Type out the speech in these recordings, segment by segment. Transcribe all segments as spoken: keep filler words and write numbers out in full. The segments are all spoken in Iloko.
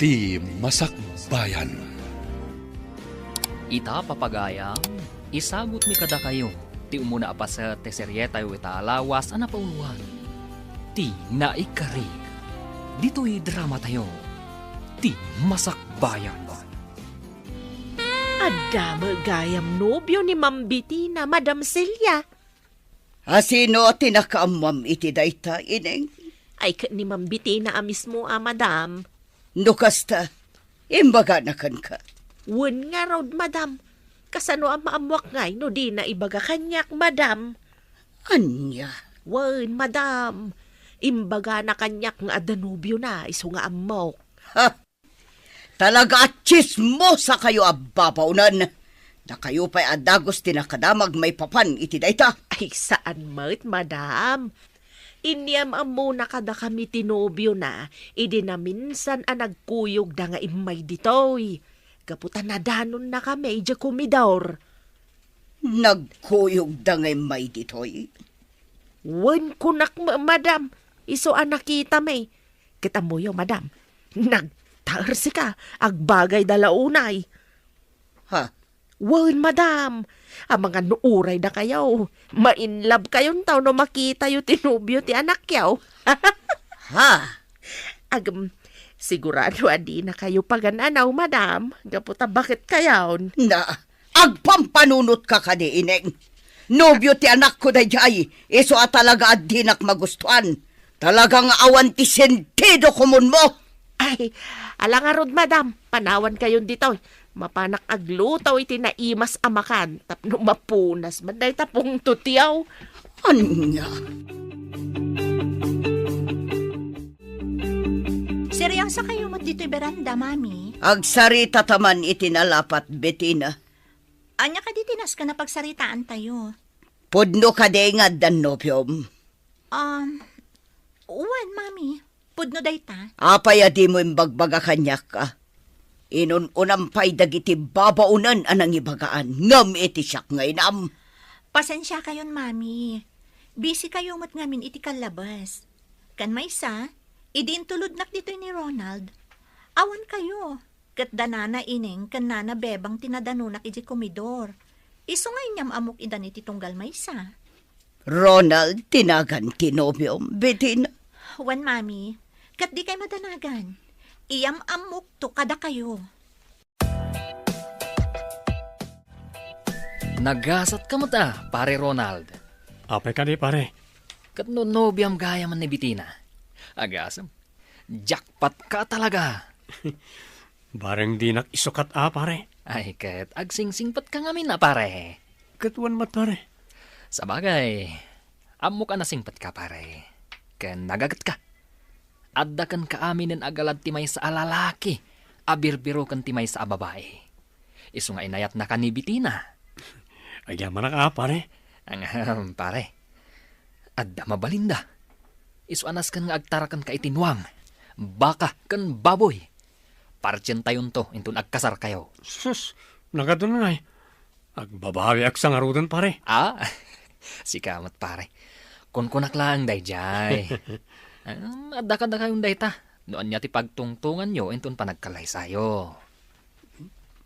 Ti Masakbayan. Ita, papagayam, isagutmi kadakayo ti umuna a paset ti serietayo ita a lawas a napauluan, Ti Naikari. Ditoy dramatayo, Ti Masakbayan. Adda met gayam nobio ni Ma'am Betina, Madam Celia. A sino ti nakaammoam iti dayta, Ineng? Ay, ket ni Ma'am Betina a mismo a, madam. No kasta, imbagana kenka. Wen ngarud, madam. Kasano a maammoak ngay no dina ibaga kaniak, madam? Ania? Wen, madam. Imbagana kaniak nga adda nobiona, isu nga ammok. Ha? Talaga a tsismosakayo a babaonen. Dakayo pay a dagus ti nakadamag maipapan iti dayta. Ay, saan met, madam. Inyam-ammona kadakami ti nobiona idi naminsan a nagkuyogda nga immay ditoy. Gapu ta nadanonnakami idiay komedor. Nagkuyogda nga immay ditoy? Wen, kunak, ma-, madam, isu a nakitami. Ket ammoyo, madam, nagtaersika, agbagayda la unay. Ha? Wen, madam, amangan no uray dakayo, ma-inlove kayonto no makitayo ti nobio ti anakyo. Ha? Agam, sigurado a dinakayo pagan-anaw, madam, gapu ta baketkayon. Na, agpampanunotka kadi, Ineng. Nobio ti anakko daydiay, isu a talaga a dinak magustuan. Talaga nga awan ti sentido komunmo. Ay, ala ngarud, madam, panawankayon ditoy. Mapanak agluto iti naimas a makan tapno mapunas man dayta pungtotyo. Ania? Seryoso kayo met ditoy beranda, Mami? Agsarita ta man iti nalapat, Betina. Ania kadi ti nasken a pagsaritaantayo? Pudno kadi nga addan nobiom? Um, wen, Mami. Pudno dayta. Apay a dimo imbagbaga kaniak a? Inun-unam pay dagiti babaonen a nangibagaan ngem iti siak nga inam. Pasensiakayon, Mami. Busy kayo met ngamin iti kallabes. Ken maysa, idi intulodnak ditoy ni Ronald, awan kayo. Ket da Nana Ineng ken Nana Bebang ti nadanonak idiay komedor. Isu nga inyam-ammok idan iti tunggal maysa. Ronald ti nagan ti nobiom, Betina? Wen, Mami. Ket dikay madanagan. Iyam-ammokto kadakayo. Nagasatka met a, Pare Ronald. Apay kadi, pare? Ket no nobiam gayamen ni Betina. Agasem. Jackpot ka talaga. Bareng dinak isukat a, pare. Ay, ket agsingsingpetka ngamin a, pare. Ket wen met, pare. Sabagay, ammok a nasingpetka, pare. Ken nagagetka. Adda kenka aminen a galad ti maysa a lalaki a birbiroken ti maysa a babai. Isu nga inayatnaka ni Betina. Agyamanak a, pare. Ahem, pare. Adda mabalinda. Isu a nasken nga agtarakenka iti nuang, baka, ken baboy. Partientayonto inton agkasarkayo. Sus, nagadun ngay. Agbabawiak sa ngaruden, pare. Ah, sika met, pare. Kunkunak laeng daydiay. Em, adda kadakayon dayta. No ania ti pagtungtonganyo inton panagkalaysayo.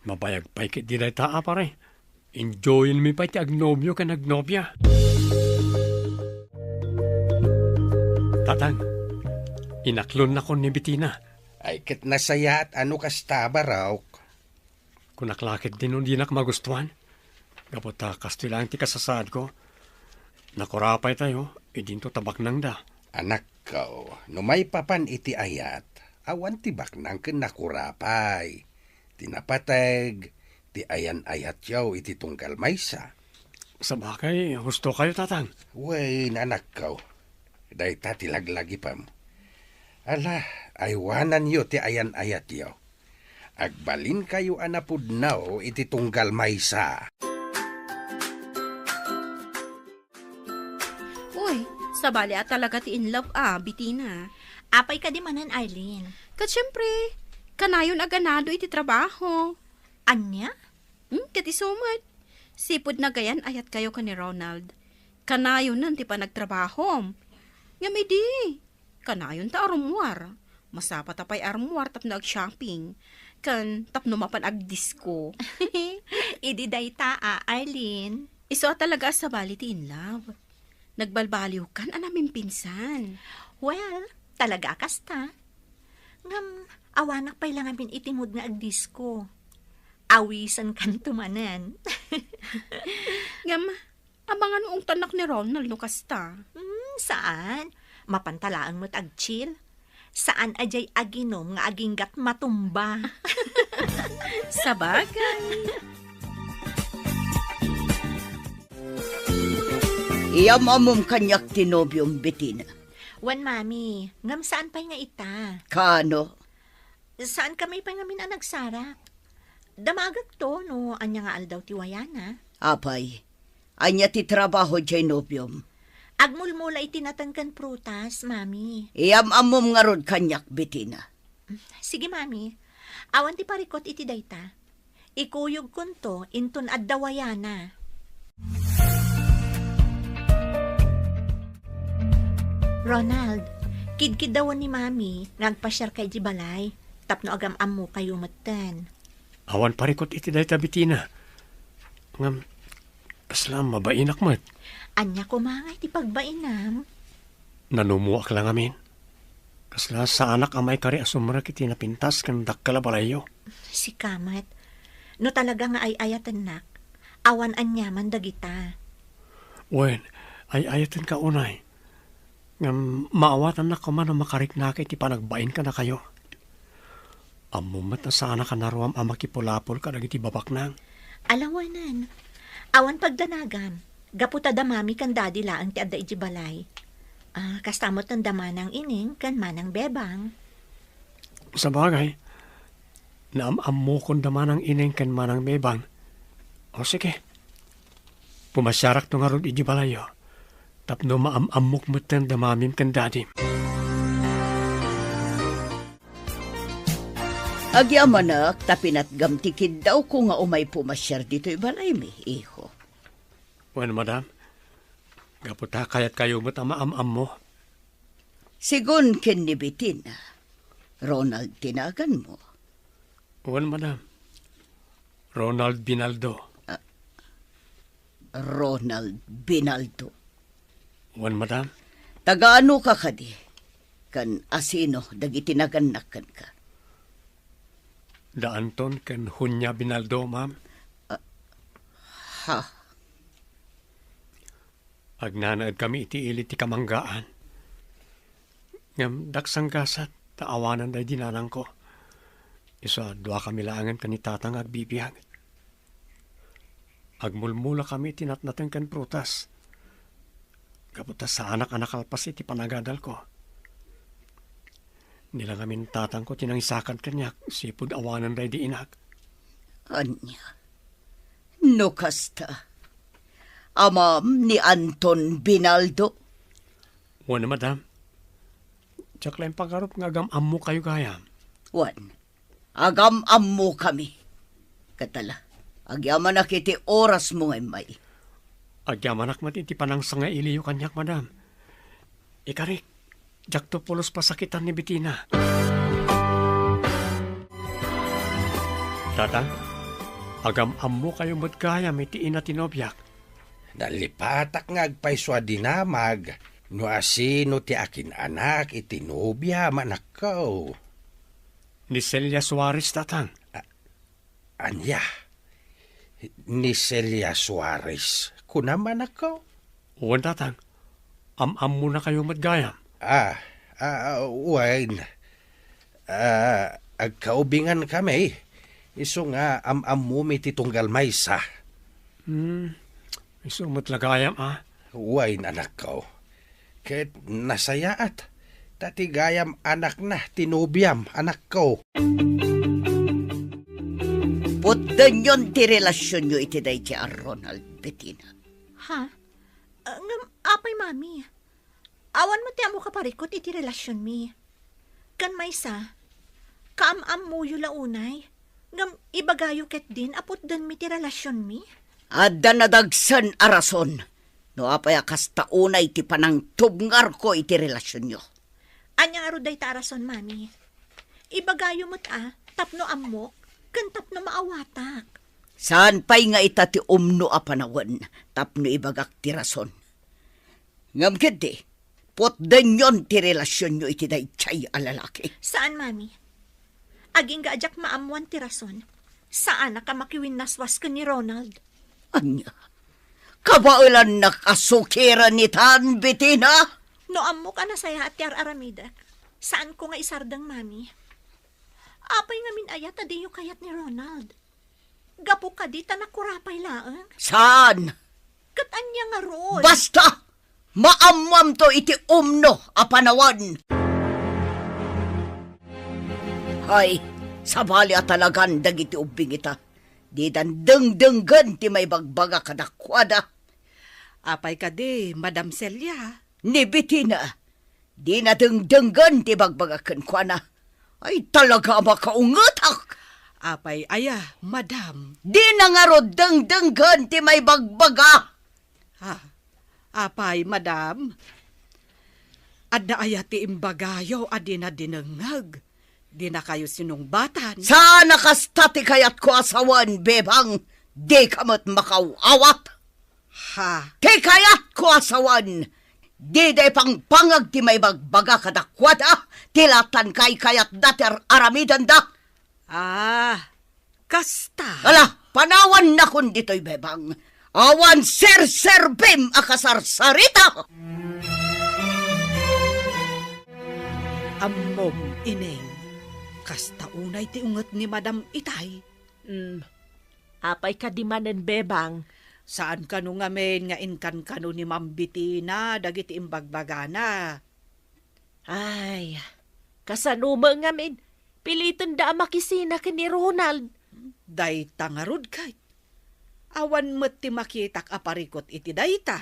Mabayag pay ketdi dayta a, pare. Enjoyenmi pay ti agnobio ken agnobia. Tatang, inaklonnakon ni Betina. Ay, ket nasayaat a no kasta, barok. Kunak la ketdi no dinak magustuan. Gapu ta kastoy laeng ti kasasaadko. Nakurapaytayo, idinto ta baknangda. Anakko, no maipapan iti ayat, awan ti baknang ken nakurapay. Ti napateg, ti ayan-ayatyo iti tunggal maysa. Sabagay, husto kayo, Tatang. Wen, anakko, dayta ti laglagipem. Ala, aywananyo ti ayan-ayatyo. Agbalinkayo a napudno iti tunggal maysa. Uy, sabali a talaga ti in love a, Betina. Apay kadi manen, Arlene? Ket siempre, kanayon a ganado iti trabaho. Ania? Hmm, ket isu met. Sipud nagayan-ayatkayo ken ni Ronald, kanayonen ti panagtrabahom. Ngem idi, kanayon ta a rummuar. Masapata pay armuar tapno ag-shopping, ken tapno mapan agdisko. Idi dayta, a, Arlene. Isu a talaga a sabali ti in love. Nagbalbaliwkan a namimpinsan. Well, talaga a kasta. Ngem, awanak pay la ngamin iti mood nga agdisko. Awisenkanto manen. Ngem, amangan no ungtannak ni Ronald no kasta. Hmm, saan? Mapanta laeng met agchill. Saan a diay aginom nga aginggat matumba. Sabagay. Iyam-ammom kaniak ti nobiom, Betina. Wen, Mami, ngem saan pay nga ita? Kaano? Saan kami pay ngamin a nagsarak? Damagekto no ania nga aldaw ti wayana. Apay, ania ti trabaho diay nobiom? Agmulmula iti nateng ken prutas, Mami. Iyam-ammom ngarud kaniak, Betina. Sige, Mami. Awan ti parikut iti dayta. Ikuyogkonto inton adda wayana. Ronald, kidkiddawen ni Mami nga agpasiarka idiay balay tapno agam-ammokayo metten. Awan parikut iti dayta, Betina. Ngem, kasla mabainak met. Ania koma nga iti pagbainam? Nanumoak la ngamin. Kasla saanak a maikari a sumrek iti napintas ken dakkel a balayyo. Sika met. No talaga nga ay-ayatennak, awan aniaman dagita. Wen, ay-ayatenka unay. Ngem maawatannak koma no makariknaka iti panagbain kadakayo. Ammom met a saanak a naruam a makipulapol kadagiti babaknang. Alawanan, awan pagdanagam, gapu ta da Mami ken Daddy laeng ti adda idiay balay. Ah, kasta met da Manang Ineng ken Manang Bebang. Sabagay, naam-ammokon da Manang Ineng ken Manang Bebang. O sige, pumasiarakto ngarud idiay balayyo. Tapno maam-ammok metten da Mamim ken Dadim. Agyamanak ta pinatgam ti kiddawko nga umay pumasiar ditoy balaymi, iho. Wen, madam. Gapu ta kayatkayo met a maam-ammo. Sigun ken ni Betina, Ronald ti naganmo. Wen, madam. Ronald Binaldo. Ah, Ronald Binaldo. Wen, madam. Taga-anoka kadi? Ken asino dagiti nagannak kenka? Da Anton ken Junia Binaldo, ma'am. Ah, ha? Agnanaedkami iti ili ti kamanggaan. Ngem daksanggasat ta awanan daydi nanangko. Isu a duakami laengen ken ni Tatang nga agbibiag. Agmulmulakami iti natnateng ken prutas. Gapu ta saanak a nakalpas iti panagadalko. Ni la ngamin tatangko ti nangisakad kaniak, sipud awanen daydi inak. Ania? No kasta, amam ni Anton Binaldo? Wen, madam. Diak la impagarup nga agam-ammokayo gayam. Wen, agam-ammokami. Ket ala, agyamanak iti orasmo nga immay. Agyamanak met iti panangsangailiyo kaniak, madam. Ikarik, diakto pulos pasakitan ni Betina. Tatang, agam-ammokayo met gayam iti ina ti nobiak. Nalipatak nga agpayso a dinamag no asino ti akin-anak iti nobiam, anakko. Ni Celia Suarez, tatang. A-, ania? Ni Celia Suarez, kunam, anakko? Wen, tatang. Am-ammonakayo met gayam. Ah, ah, wen. Ah, agkaubingan kami. Isu nga am-ammomi ti tunggal maysa. Hmm, isu met la gayam, a? Wen, anakko. Ket nasayaat, ta ti gayam anakna ti nobiam, anakko. Putdenyon ti relasionyo iti daydi a Ronald, Betina. Ha? Ah, ngem apay, Mami? Awan met ti ammo kaparikut iti relasionmi. Ken maysa, kaam-ammoyo la unay, ngem ibagayo ketdin a putdenmi ti relasionmi? Adda nadagsen a rason no apay a kasta unay ti panangtubngarko iti relasionyo. Ania ngarud dayta a rason, Mami? Ibagayo met a, tapno ammok, ken tapno maawatak. Saan pay nga ita ti umno a panawen tapno ibagak ti rason. Ngem ketdi, putdenyon ti relasionyo iti daydiay a lalaki. Saan, Mami. Agingga a diak maammoan ti rason, saanak a makiwinnaswas ken ni Ronald. Ania? Kabaelannak a sukiren itan, Betina? No ammok a nasayaat ti ar-aramidek, saanko nga isardeng, Mami. Apay ngamin aya ta diyo kayat ni Ronald? Gapu kadi ta nakurapay laeng? Saan? Ket ania ngarud? Basta! Maammoamto iti umno a panawen. Hay, sabali a talagan dagiti ubbing ita. Didan dengdenggen ti maibagbaga kadakuada. Apay kadi, Madam Celia? Ni Betina, dina dengdenggen ti ibagbaga kenkuana. Ay, talaga a makaungetak! Apay aya, Madam? Dina ngarud dengdenggen ti maibagbaga. Ah, apay, Madam? Adda aya ti imbagayo a dina dinengngeg? Dinakayo sinungbatan? Saan a kasta ti kayatko a sawen, Bebang, dika met makaw-awat. Ha? Ti kayatko a sawen, dida ipangpangag ti maibagbaga kadakuada ti latan kaykayatda ti ar-aramidenda. Ah, kasta. Ala, panawannakon ditoy, Bebang. Awan serserbim a kasarsarita! Ammom, Ineng, kasta unay ti unget ni Madam itay. Hmm, apay kadi manen, Bebang? Saan kano ngamin nga inkankano ni Ma'am Betina dagiti imbagbagana? Ay, kasano met ngamin, pilitenda a makisina ken ni Ronald. Dayta ngarud ket, awan met ti makitak a parikut iti dayta.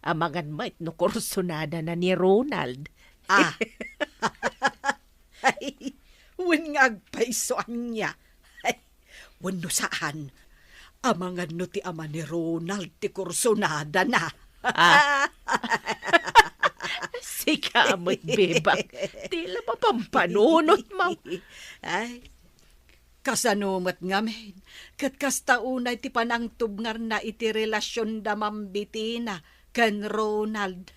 Amangan met no kursunadana ni Ronald. Ah. Ay, wen nga agpayso ania. Ay, wenno saan, amangan no ti ama ni Ronald ti kursunadana. Ah. Sika met, Bebang, ti la mapampanunotmo. Ay, kasano met ngamin, ket kasta unay ti panangtubngarna iti relasionda Ma'am Betina ken Ronald.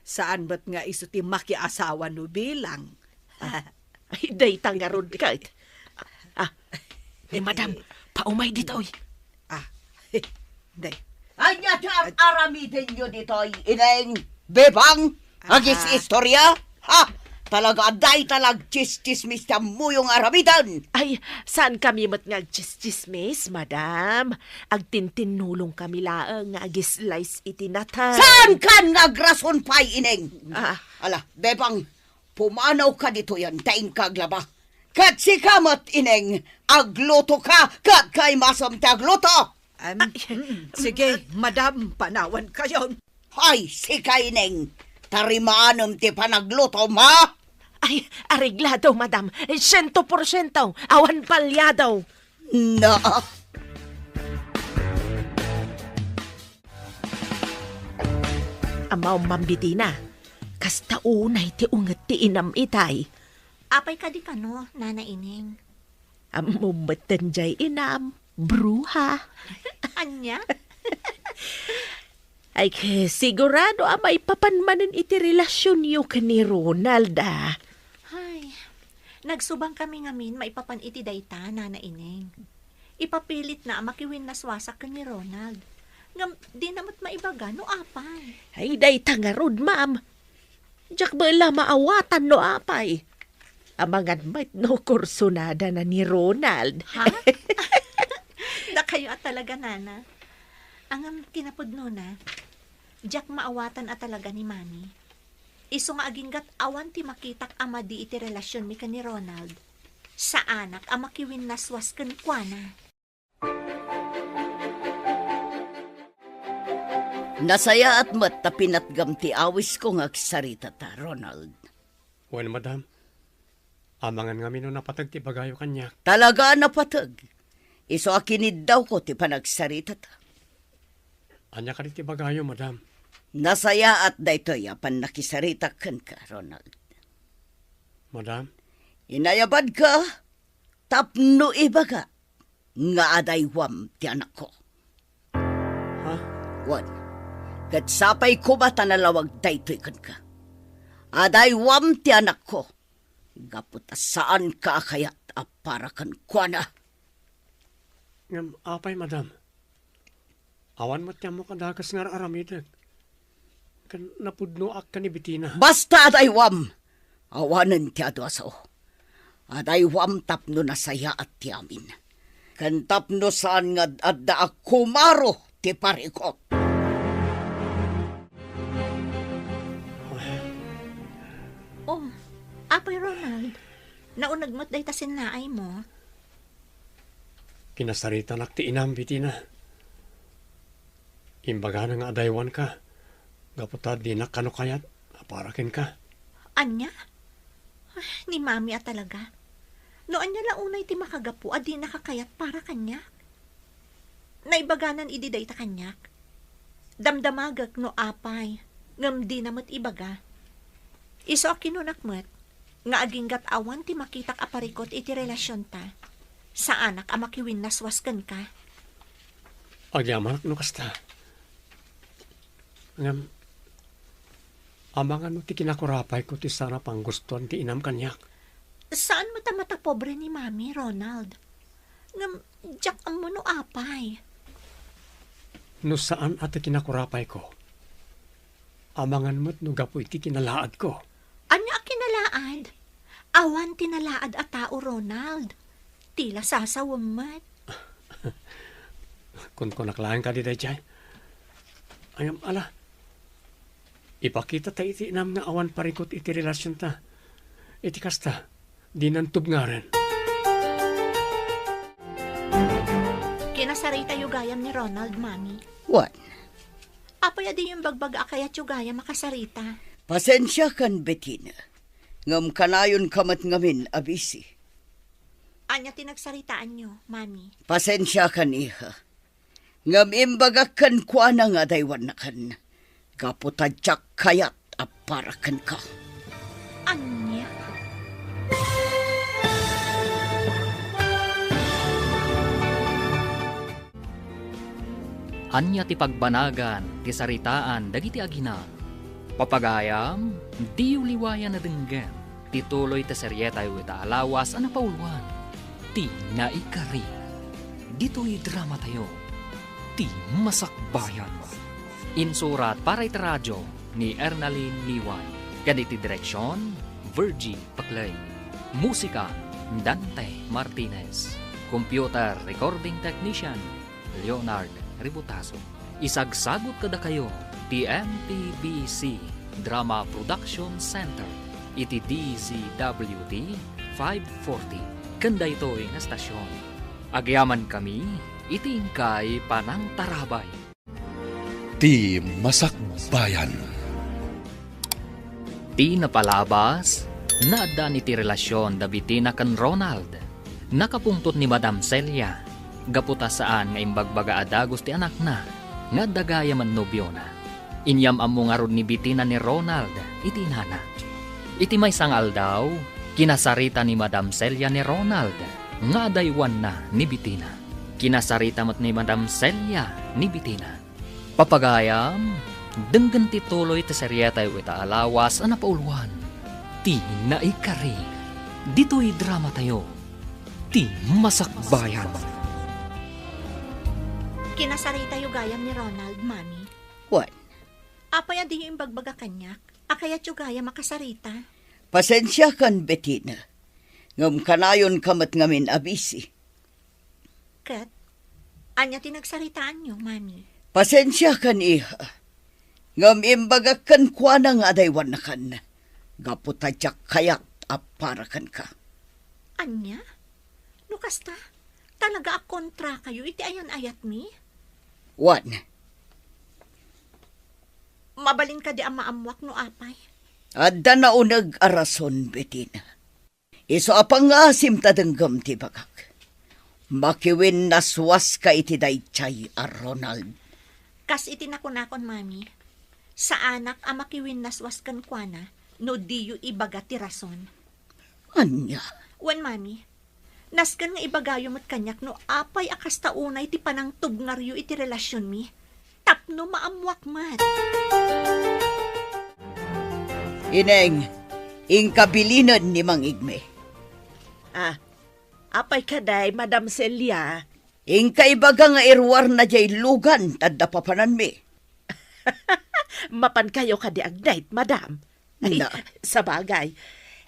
Saan met nga isu ti makiasawa no bilang. Ay, dayta ngarud ket. Ah, ni Madam, paumay ditoy. Ah, day. Ania ti ar-aramidenyo ditoy, Ineng, Bebang, agis-istorya? Ha? Talaga, dayta la agtsistsismis ti ammoyo nga aramiden. Ay, saan kami met nga agtsistsismis, Madam. Agtintinnulong kami laeng nga agislayas iti natay. Saankan nga agrason pay, Ineng? Ah. Ala, Bebang, pumanawka ditoyen ta inka aglaba. Ket sika met, Ineng, aglutoka ket kaimasem ti agluto. Em, Ay. Mm, sige, Madam, panawankayon. Hay, sika, Ineng, tarimanem ti panaglutom, ha? Ay, areglado, Madam. Siento porsiento. Awan palyado. Na. Ammom, Ma'am Betina, kasta unay ti unget ti inam itay. Apay kadi kano, Nana Ineng? Ammom metten jay inam, bruha. Ania? Ay, ke, sigurado a maipapan manen iti relasionyo ken ni Ronald, a. Ay, nagsubang kami ngamin maipapan iti dayta, Nana Ineng. Ipapilitna a makiwinnaswasak ken ni Ronald. Ngem, dina met maibaga no apay. Ay, dayta ngarud, ma'am. Diak met la maawatan no apay. Amangan met no kursunadana ni Ronald. Ha? Dakayo a talaga, Nana. Ngem kinapudnona, diak maawatan a talaga ni Mami. Isu nga aginggat awan ti makitak a madi iti relasionmi ken ni Ronald, saanak a makiwinnaswas kenkuana. Nasayaat met ta pinatgam ti awisko nga agsaritata, Ronald. Wen, madam. Amangan ngamin no napateg ti ibagayo kaniak. Talaga a napateg. Isu a kiniddawko ti panagsaritata. Ania kadi ti ibagayo, madam? Nasayaat daytoy a pannakisaritak kenka, Ronald. Madam? Inayabadka tapno ibaga nga adaywam ti anakko. Ha? Wen, ket sapay koma ta nalawag daytoy kenka. Adaywam ti anakko, gapu ta saanka a kayat a para kenkuana. Ngem apay, madam? Awan met ti ammok a dakes nga ar-aramidek. Ken napudnoak ken ni Betina. Basta adaywam! Awanen ti adu a sao. Adaywam tapno nasayaat ti amin. Ken tapno saan nga ad-adda a kumaro ti parikut. Oh, Apay Ronald, nauneg met dayta sinnaaymo? Kinasaritanak ti inam, Betina. Imbagana nga adaywanka, gapu ta dinak kano kayat a para kenka. Ania? Ah, ni Mami a talaga. No ania la unay ti makagapu a dinaka kayat para kaniak? Naibaganan idi dayta kaniak. Damdamagek no apay, ngem dina met ibaga. Isu a kinunak met, nga aginggat awan ti makitak a parikut iti relasionta, saanak a makiwinnaswas kenka. Agyamanak no kasta. Ngem, amangan no ti kinakurapayko ti saan a panggustoan ti inam kaniak? Saan met a matapobre ni Mami, Ronald. Ngem, diak ammo no apay. No saan a ti kinakurapayko, amangan met no gapu iti kinalaadko. Ania a kinalaad? Awan ti nalaad a tao, Ronald. Ti la sasawem met. Kunkunak laeng kadi daydiay. Ngem, ala, ipakita ta iti inam nga awan parikut iti relasionta. Iti kasta, dinan tubngaren. Kinasaritayo gayam ni Ronald, Mami. Wen? Apay a diyo imbagbaga a kayatyo gayam a kasarita? Pasensiakan, Betina. Ngem kanayonka met ngamin a busy. Ania ti nagsaritaanyo, Mami? Pasensiakan, iha. Ngem imbagak kenkuana nga adaywannakan, gapu ta diak kayat a para kenka. Ania? Ania ti pagbanagan ti saritaan dagiti agina? Papagayam, diyo liwayan a denggen ti tuloy ti serietayo ita a lawas a napauluan, Ti Naikari. Ditoy dramatayo, Ti Masakbayan. Insurat para iti radio ni Ernalyn Liway. Ken iti direksion, Virgie Paclay. Musika, Dante Martinez. Computer recording technician, Leonard Ributaso. Isagsagut kadakayo ti M P B C Drama Production Center iti D Z W T five forty. Ken daytoy nga estasion, agyamankami iti inkay panangtarabay. Ti Masakbayan. Ti napalabas, naaddaan iti relasion da Betina ken Ronald. Nakapungtot ni Madam Celia, gapu ta saan nga imbagbaga a dagus ti anakna nga adda gayam a nobiona. Inyam-ammo ngarud ni Betina ni Ronald iti inana. Iti maysa nga aldaw, kinasarita ni Madam Celia ni Ronald nga adaywanna ni Betina. Kinasarita met ni Madam Celia ni Betina. Papagayam, denggen ti tuloy ti serietayo ita a lawas a napauluan, Ti Naikari. Ditoy dramatayo, Ti Masakbayan. Kinasaritayo gayam ni Ronald, Mami. Wen? Apay a diyo imbagbaga kaniak a kayatyo gayam a kasarita? Pasensiakan, Betina. Ngem kanayonka met ngamin a busy. Ket, ania ti nagsaritaanyo, Mami? Pasensiakan, iha. Ngem imbagak kenkuana nga adaywannakan, gapu ta diak kayat a para kenka. Ania? No kasta, talaga a kontrakayo iti ayan-ayatmi? Wen. Mabalin kadi a maammuak no apay? Adda nauneg a rason, Betina. Isu a pangngaasim ta denggem ti ibagak. Makiwinnaswaska iti daydiay a Ronald. Kas iti nakunakon, Mami, saanak a makiwinnaswas kenkuana no diyo ibaga ti rason. Ania? Wen, Mami. Nasken nga ibagayo met kaniak no apay a kasta unay ti panangtubngaryo iti relasionmi. Tapno maammuak met. Ineng, inka bilinen ni Mang Igme. Ah, apay kadi, Madam Celia? Inka ibaga nga iruarna diay lugan ta adda papananmi. Mapankayo kadi agdayt, madam? Ay, na. Sabagay,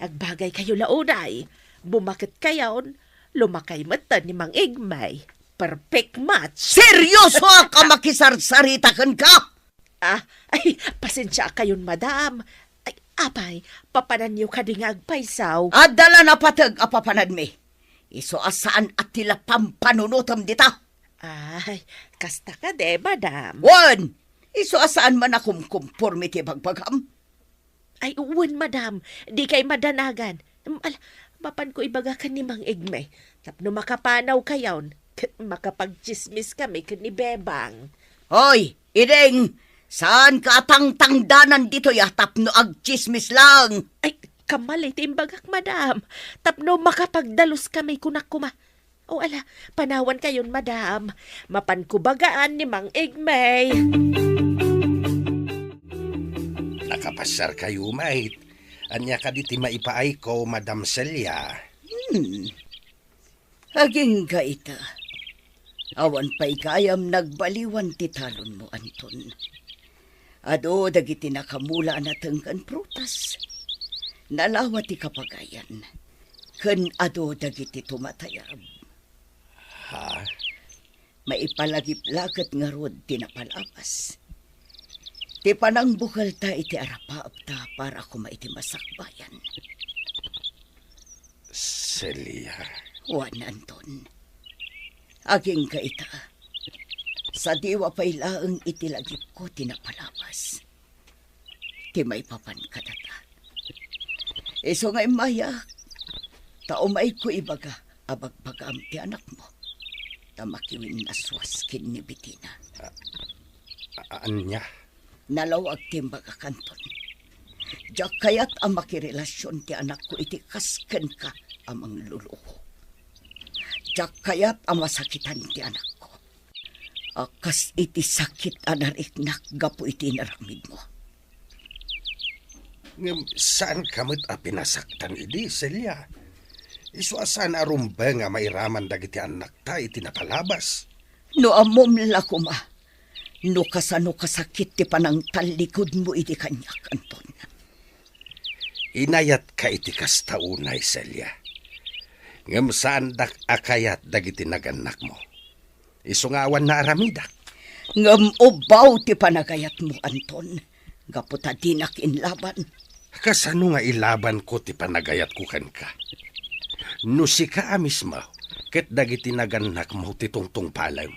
agbagaykayo la unay. Bumaketkayon, lumakay metten ni Mang Igme. Perfect match. Seryosoak a makisarsarita kenka? Ah, ay, pasensiakayon, madam. Ay, apay, papananyo kadi nga agpaysaw? Adda la napateg a papananmi. Isu a saan a ti la pampanunotem dita. Ay, kasta kadi, madam. Wen, isu a saan man a kumkumporme ti bagbagam. Ay, wen, madam, dikay madanagan. Em, ala, mapanko ibaga ken ni Mang Igme, tapno makapanawkayon, ket makapagtsismis kami ken ni Bebang. Hoy, Iding, saanka a tangtangdanan ditoy a tapno agtsismis lang. Ay, kamali ti imbagak, madam. Tapno makapagdalus kami, kunak koma. O ala, panawankayon, madam. Mapanko bagaan ni Mang Igme. Nakapasiarkayo met. Ania kadi ti maipaayko, Madam Celia? Hmm. Agingga ita, awan pay gayam nagbaliwan ti talonmo, Anton. Adu dagiti nakamula a nateng ken prutas. Nalawa ti kapagayan. Ken adu dagiti tumatayab. Ha? Maipalagiplaget ngarud ti napalabas. Ti panangbukelta iti arapaapta para koma iti masakbayan. Celia. Wen, Anton. Agingga ita. Sadiwa pay laeng iti lagipko ti napalabas. Ti maipapan kadata. Isu nga immayak, ta umayko ibaga a bagbagaam ti anakmo, ta makiwinnaswas ken ni Betina. A-, a-, ania? Nalawag ti imbagak, Anton. Diak kayat a makirelasion ti anakko iti kas kenka a mangluluko. Diak kayat a masakitan ti anakko. A kas iti sakit a nariknak gapu iti inaramidmo. Ngem saanka met a pinasaktan idi, Celia. Isu a saan a rumbeng a mairaman dagiti annakta iti napalabas. No ammom la koma, no kasano kasakit ti panangtallikudmo idi kaniak, Anton. Inayatka iti kasta unay, Celia. Ngem saandak a kayat dagiti nagannakmo. Isu nga awan naaramidak. Ngem ubbaw ti panagayatmo, Anton, gapu ta dinak inlaban. Kasano nga ilabanko ti panagayatko kenka? No sika a mismo ket dagiti nagannakmo ti tungtungpalem,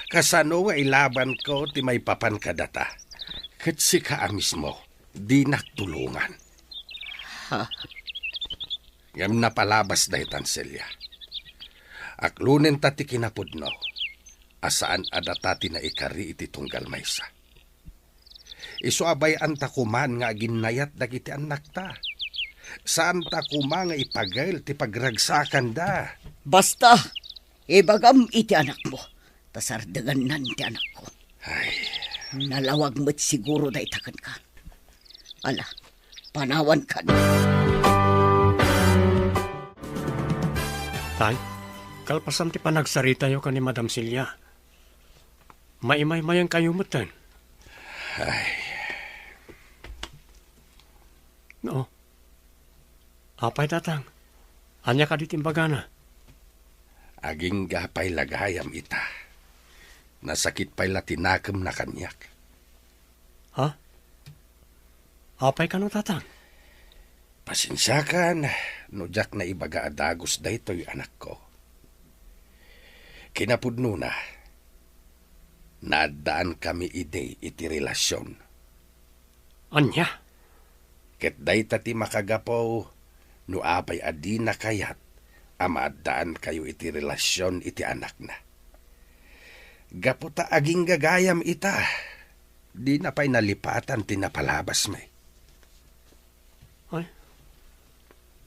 kasano nga ilabanko ti maipapan kadata ket sika a mismo dinak tulongan? Ha? Ngem napalabas daytan, Celia. Aklonenta ti kinapudno a saan a data ti naikari iti tunggal maysa. Isu a bay-anta koman nga aginnayat dagiti annakta. Saanta koma nga ipagel ti pagragsakanda. Basta, ibagam iti anakmo, ta sardengannan ti anakko. Ay. Nalawag met siguro dayta kenka. Ala, panawankan. Tay, kalpasan ti panagsaritayo ken ni Madam Celia, maimaymayenkayo metten. Ay. No. Apay, Tatang? Ania kadi ti imbagana? Agingga pay la gayam ita. Nasakit pay la ti nakemna kaniak. Ha? Apay kano, Tatang? Pasensiakan no diak naibaga a dagus daytoy, anakko. Kinapudnona, naaddaankami idi iti relasion. Ania? Ket dayta ti makagapu no apay a dina kayat a maaddaankayo iti relasion iti anakna. Gapu ta agingga gayam ita, dina pay nalipatan ti napalabasmi. Ay,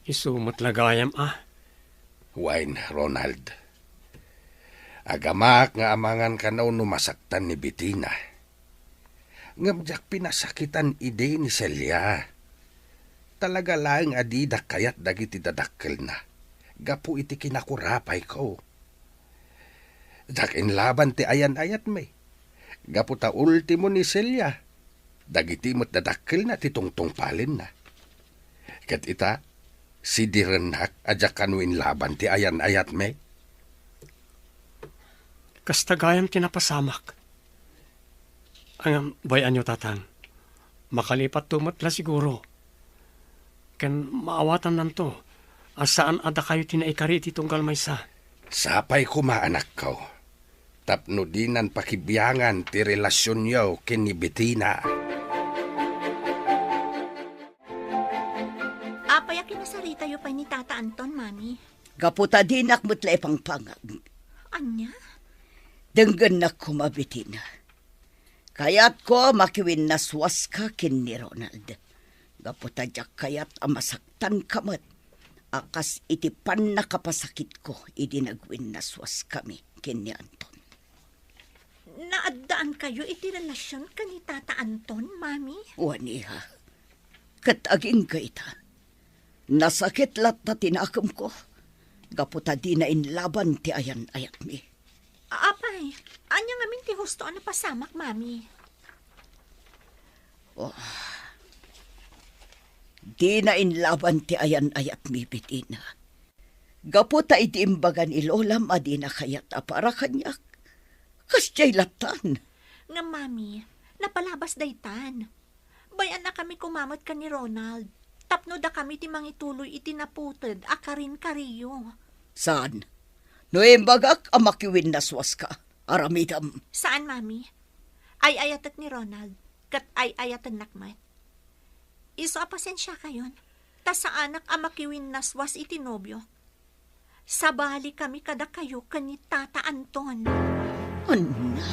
Isu met la gayam a. Wen, Ronald. Agamak nga amangan kano no masaktan ni Betina. Ngem diak pinasakitan idi ni Celia. Talaga laeng a didak kayat dagiti dadakkelna gapu iti kinakurapayko. Diak inlaban ti ayan-ayatmi. Gapu ta ultimo ni Celia, dagiti met dadakkelna ti tungtungpalenna. Ket ita, sidirennak a diak kano inlaban ti ayan-ayatmi. Kasta gayam ti napasamak. Ngem, bay-anyo, Tatang. Makalipatto met la siguro. Ken maawatannanto a saan a dakayo ti naikari iti tunggal maysa. Sapay koma, anakko, tapno dinan pakibiangan ti relasionyo ken ni Betina. Apay a kinasaritayo pay ni Tata Anton, Mami? Gapu ta dinak met la ipangpangag. Ania? Denggennak koma, Betina. Kayatko a makiwinnaswaska ken ni Ronald. Gapu ta diak kayat a masaktanka met a kas iti pannakapasakitko idi nagwinnaswaskami ken ni Anton. Naaddaankayo iti relasion ken ni Tata Anton, Mami? Wen, iha. Ket agingga ita, nasakit latta ti nakemko gapu ta dina inlaban ti ayan-ayatmi. Apay, ania ngamin ti husto a napasamak, Mami? Oh, dina inlaban ti ayan-ayatmi, Betina. Gapu ta idi imbaga ni Lolam a dina kayat a para kaniak, kasdiay lattan. Ngem, Mami, napalabas daytan. Bay-annakami koma met ken ni Ronald tapno dakami ti mangituloy iti naputed a karinkariyo. Saan? No imbagak a makiwinnaswaska, aramidem. Saan, Mami. Ay-ayatek ni Ronald, ket ay-ayatennak met. Isu a pasensiakayon, ta saanak a makiwinnaswas iti nobiok. Sabalikami kadakayo ken ni Tata Anton. Ania?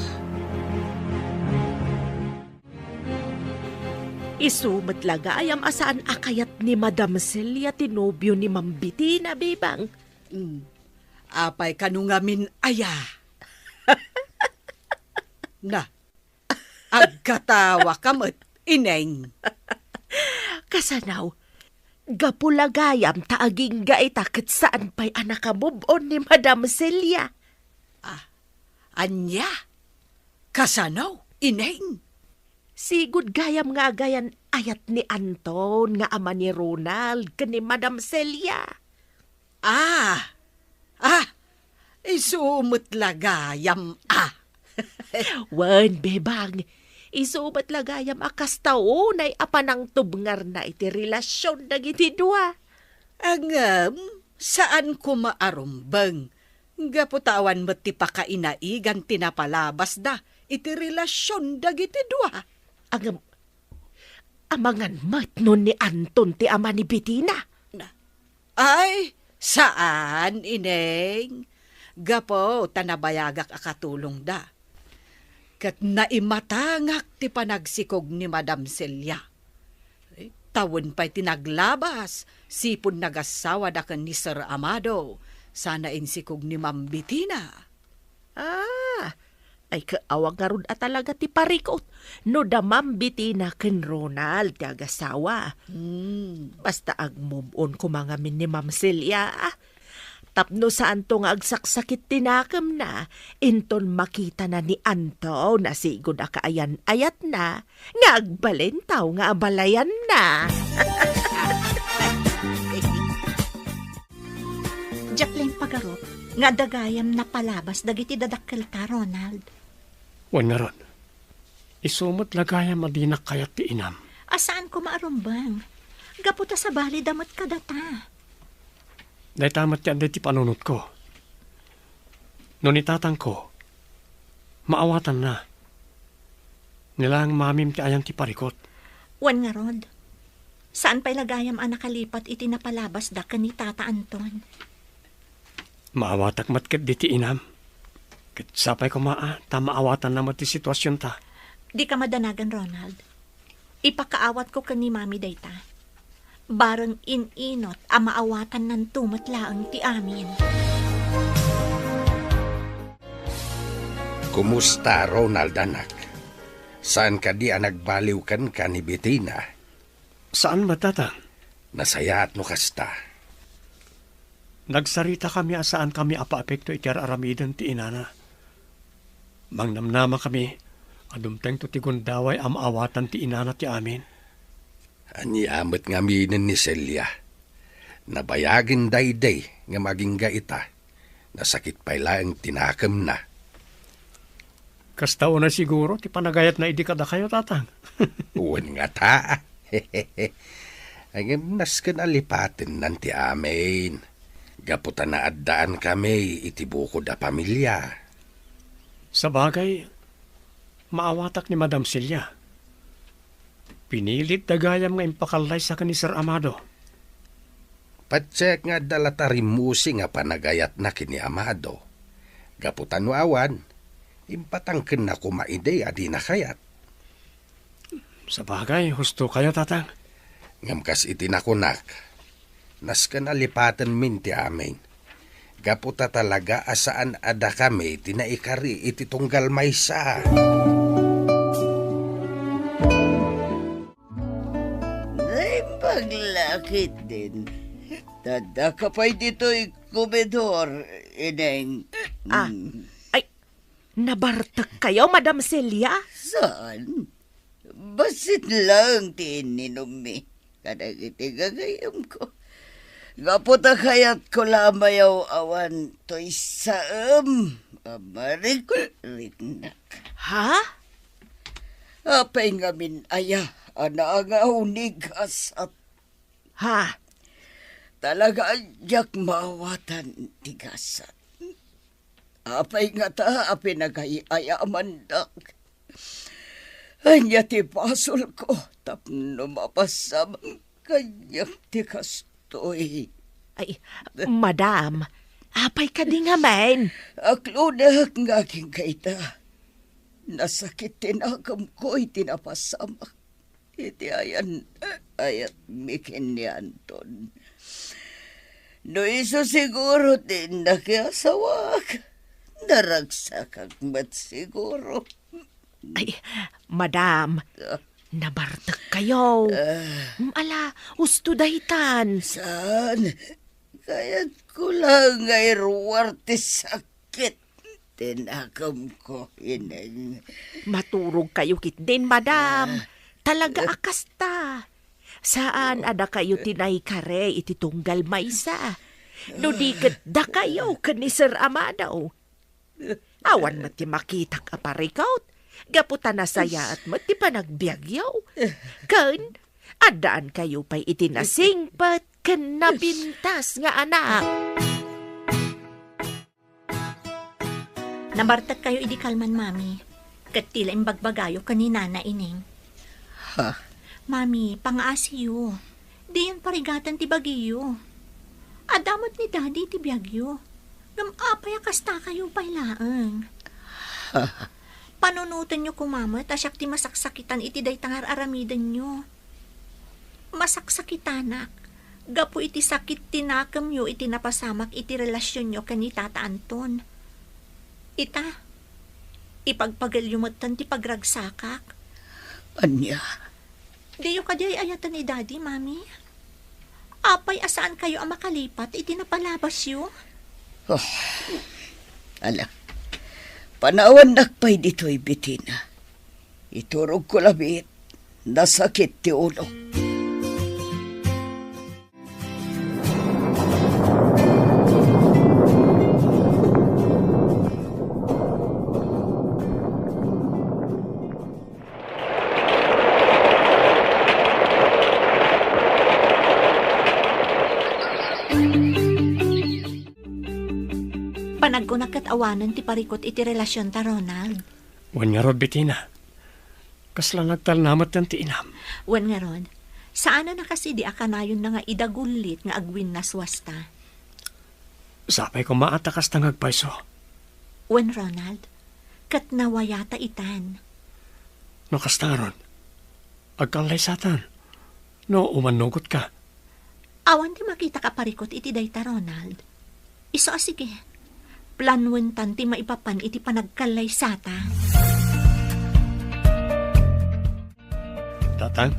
Isu met la gayam a saan a kayat ni Madam Celia ti nobio ni Ma'am Betina, Bebang. Mm. Apay kano ngamin aya? Na, agkatawa ka met, Ineng. Kasano? Gapu la gayam ta agingga ita ket saan pay a nakamove-on ni Madam Celia. Ah, ania? Kasano, Ineng? Sigud gayam nga agayan-ayat ni Anton nga ama ni Ronald ken ni Madam Celia. Ah! Ah! Isu met la gayam a. Wen, Bebang. Isu met la gayam a kasta unay a panangtubngarna iti relasion dagiti dua. Ngem, saan koma a rumbeng. Gapu ta awan met ti pakainaigan ti napalabasda iti relasion dagiti dua. Ngem, amangan met no ni Anton ti ama ni Betina. Na, ay, saan, Ineng. Gapu ta nabayagak a katulongda. Ket naimatangak ti panagsikog ni Madam Celia. Tawen pay ti naglabas, sipud nagassawada ken ni Sir Amado, sana insikog ni Ma'am Betina. Ah, ay, kaawa ngarud a talaga ti parikut no da Ma'am Betina ken Ronald ti agasawa. Hmm. Basta agmove-on koma ngamin ni Ma'am Celia, ah. Tapno saanto nga agsaksakit ti nakemna, inton makitana ni Anton a sigud a kaayan-ayatna nga agbalin taw nga abalayanna. Diak laeng pagarup nga adda gayam napalabas dagiti dadakkelta, Ronald. Wen ngarud, isu met la gayam a dinak kayat ti inam. A saan koma a rumbeng. Gapu ta sabalida met kadata. Dayta met ti adda iti panunotko. No ni tatangko, maawatanna. Ni laeng mamim ti ayan ti parikut. Wen ngarud, saan pay la gayam a nakalipat iti napalabasda ken ni Tata Anton. Maawatak met ketdi ti inam. Ket sapay koma a ta maawatanna met ti situasionta. Dika madanagan, Ronald. Ipakaawatko ken ni Mami dayta. Bareng in-inut a maawatannanto met laeng ti amin. Kumusta, Ronald, anak? Saan kadi a nagbaliw kenka ni Betina? Saan met, Tatang. Nasayaat no kasta. Nagsaritakami a saankami a paapekto iti ar-aramiden ti inana. Mangnamnamakami a dumtengto ti gundaway a maawatan ti inana ti amin. Ania met ngaminen ni Celia? Nabayagen daydi ngem agingga ita, nasakit pay laeng ti nakemna. Kasta unay siguro ti panagayatna idi kadakayo, Tatang. Wen ngata. Ngem nasken a lipatennan ti amin, gapu ta naaddaankami iti bukod a pamilia. Sabagay, maawatak ni Madam Celia. Pinilitda gayam nga impakallaysa ken ni Sir Amado. Patiek nga adda la ta rimmusi nga panagayatna ken ni Amado. Gapu ta no awan, impatangkenna koma idi a dina kayat. Sabagay, husto kayo, Tatang. Ngem kas iti nakunak, nasken a lipatenmin ti amin. Gapu ta talaga a saan a dakami ti naikari iti tunggal maysa. Naimbag la ketdin. Addaka pay ditoy komedor, Ineng. Ah, mm. Ay, nabartek kayo, Madam Celia? Saan? Bassit laeng ti inninummi kadagiti gagayemko. Gapu ta kayatko la a mayaw-awan toy saem a marikriknak. Ha? Apay ngamin aya a naangaw ni gasat? Ha? Talaga a diak maawatan ti gasat. Apay ngata a pinagay-ayamandak? Ania ti basolko tapno mapasamak kaniak ti kastoy? Ay, madam, apay kadi ngamin? Aklonek nga agingga ita. Nasakit ti nakemko iti napasamak iti ayan-, ayatmi ken ni Anton. No isu siguro ti nakiasawak, naragsakak met siguro. Ay, madam, ah, nabartek kayo. Ah. Mm, ala, husto daytan. Saan? Kayatko la nga iruar ti sakit ti nakemko, Ineng. Maturog kayo ketdin, madam. Ah. Talaga a kasta. Saan a dakayo ti naikari iti tunggal maysa? No di ket dakayo ken ni Sir Amado. Awan met ti makitak a parikut, gapu ta nasayaat met ti panagbiagyo. Ken, addaankayo pay iti nasingpet ken napintas nga anak. Nabartekkayo idi kalman, Mami. Ket ti la imbagbagayo ken ni Nana Ineng. Ha? Mami, pangaasiyo. Diyon parigaten ti bagiyo. Adda met ni Daddy iti biagyo. Ngem apay a kastakayo pay laeng? Panunotenyo koma met a siak ti masaksakitan iti dayta nga ar-aramidenyo. Masaksakitanak gapu iti sakit ti nakemyo iti napasamak iti relasionyo ken ni Tata Anton. Ita, ipagpagelyo metten ti pagragsakak. Ania? Diyo kadi ay-ayaten ni Daddy, Mami? Apay a saankayo a makalipat iti napalabasyo? Oh, ala, panawannak pay ditoy, Betina. Iturogko labiit, nasakit ti ulo. Panagkunak ket awanen ti parikut iti relasionta, Ronald. Wen ngarud, Betina. Kasla nagtalna metten ti inam. Wen ngarud, saanen a kas idi a kanayonna nga idagullit nga agwinnaswasta. Sapay koma a ta kasta nga agpayso. Wen, Ronald, ket nawayata itan. No kasta ngarud, agkallaysatan. No umannugotka, Awan ti makitak a parikut iti dayta, Ronald. Isu a sige, planuentan ti maipapan iti panagkallaysata. Tatang,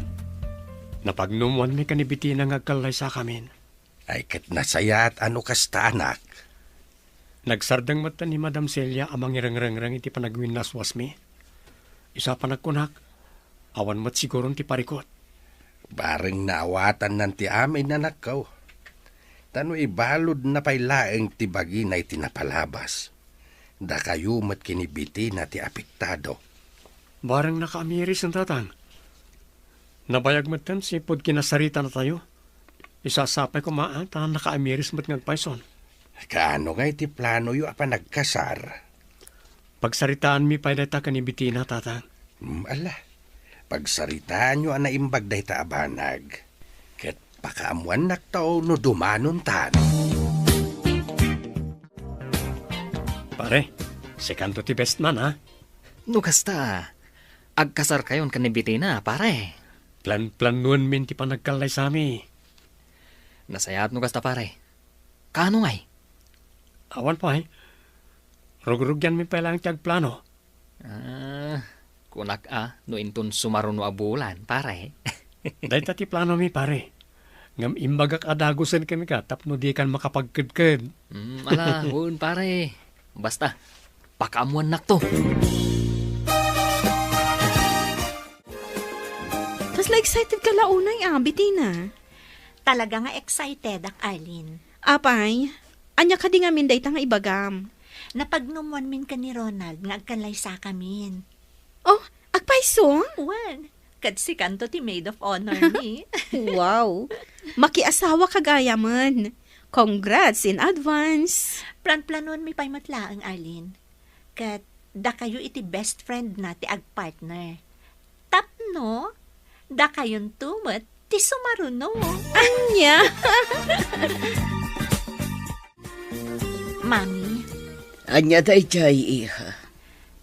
napagnumoanmi ken ni Betina nga agkallaysakamin. Ay, ket nasayaat a no kasta, anak. Nagsardeng met ni Madam Celia a mangirengreng iti panagwinnaswasmi. Isu a panagkunak, awan met siguron ti parikut. Bareng naawatannan ti amin, anakko. Ta no ibaludna pay laeng ti bagina iti napalabas, dakayo met ken ni Betina ti apektado. Bareng nakaamiris, Tatang. Nabayag metten ti pudno a kinasaritanatayo. Isu a sapay koma, a, ta nakaamiris met nga agpayson. Kaano ngay ti planoyo a panagkasar? Pagsaritaanmi pay dayta ken ni Betina, Tatang. Hmm, ala. Pagsaritaanyo a naimbag dayta a banag. Ket pakaammoannakto no dumanontan. Pare, sikanto ti best man, ha? No kasta, agkasarkayon ken ni Betina, pare. Plan-planuenmin ti panagkallaysami. Nasayaat no kasta, pare. Kaano ngay? Awan pay. Rugrugyanmi pay laeng ti agplano. Ah, kunak a, no inton sumaruno a bulan, pare. Dayta ti planomi, pare. Ngem imbagak a dagusen kenka tapno dikan makapagkedked. Hmm, ala, wen, pare. Basta, pakaammoannakto. Kasla excited ka la unay, a, Betina. Talaga nga excited ak, Arlene. Apay, ania kadi ngamin dayta nga ibagam? Napagnumoanmin ken ni Ronald nga agkallaysakamin. Oh, agpayso? Wen, ket sikanto ti maid of honor mi. Wow! Makiasawa ka gayamen. Congrats in advance. Planplanuenmi pay met laeng, Arlene. Ket dakayo iti best friend na ti agpartner. Tapno dakayonto met ti sumaruno. Ania? Mami. Ania daydiay, iha?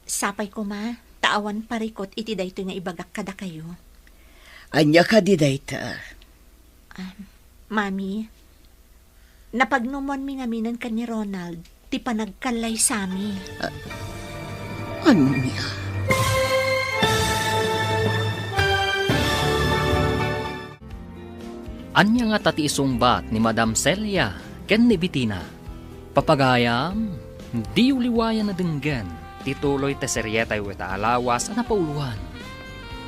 Sapay koma, ta awan parikut iti daytoy nga ibagak kadakayo. Ania kadi dayta? Ah, Mami, napagnumoanmi ngaminen ken ni Ronald ti panagkallaysami. A-, ania? Ania ngata ti isungbat ni Madam Celia ken ni Betina? Papagayam, diyo liwayan a denggen ti tuloy ti serietayo ita a lawas a napauloan,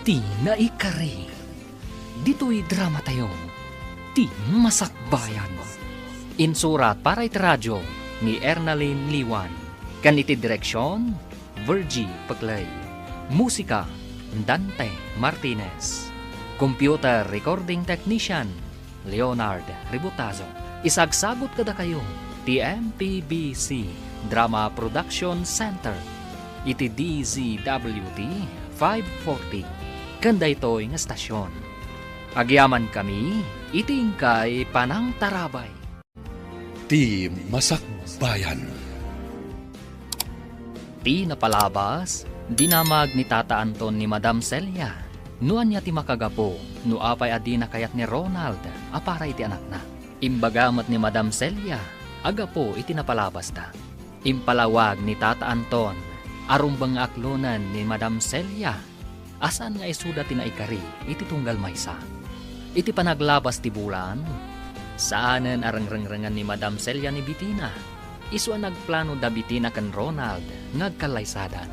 Ti Naikari. Ditoy dramatayo, Ti Masakbayan. Insurat para iti radio ni Ernalyn Liwan. Ken iti direksion, Virgie Peclay. Musika, Dante Martinez. Computer recording technician, Leonard Ributazo. Isagsagut kadakayo ti M P B C Drama Production Center iti D Z W T five forty ken daytoy nga estasion. Agyamankami iti inkay panangtarabay. Ti Masakbayan. Ti napalabas, dinamag ni Tata Anton ni Madam Celia no ania ti makagapu no apay a dina kayat ni Ronald a para iti anakna. Imbaga met ni Madam Celia a gapu iti napalabasda. Impalawag ni Tata Anton a rumbeng nga aklonen ni Madam Celia a saan nga isuda ti naikari iti tunggal maysa. Iti panaglabas ti bulan, saanen a rengrengrengan ni Madam Celia ni Betina, isu a nagplano da Betina ken Ronald nga agkallaysadan.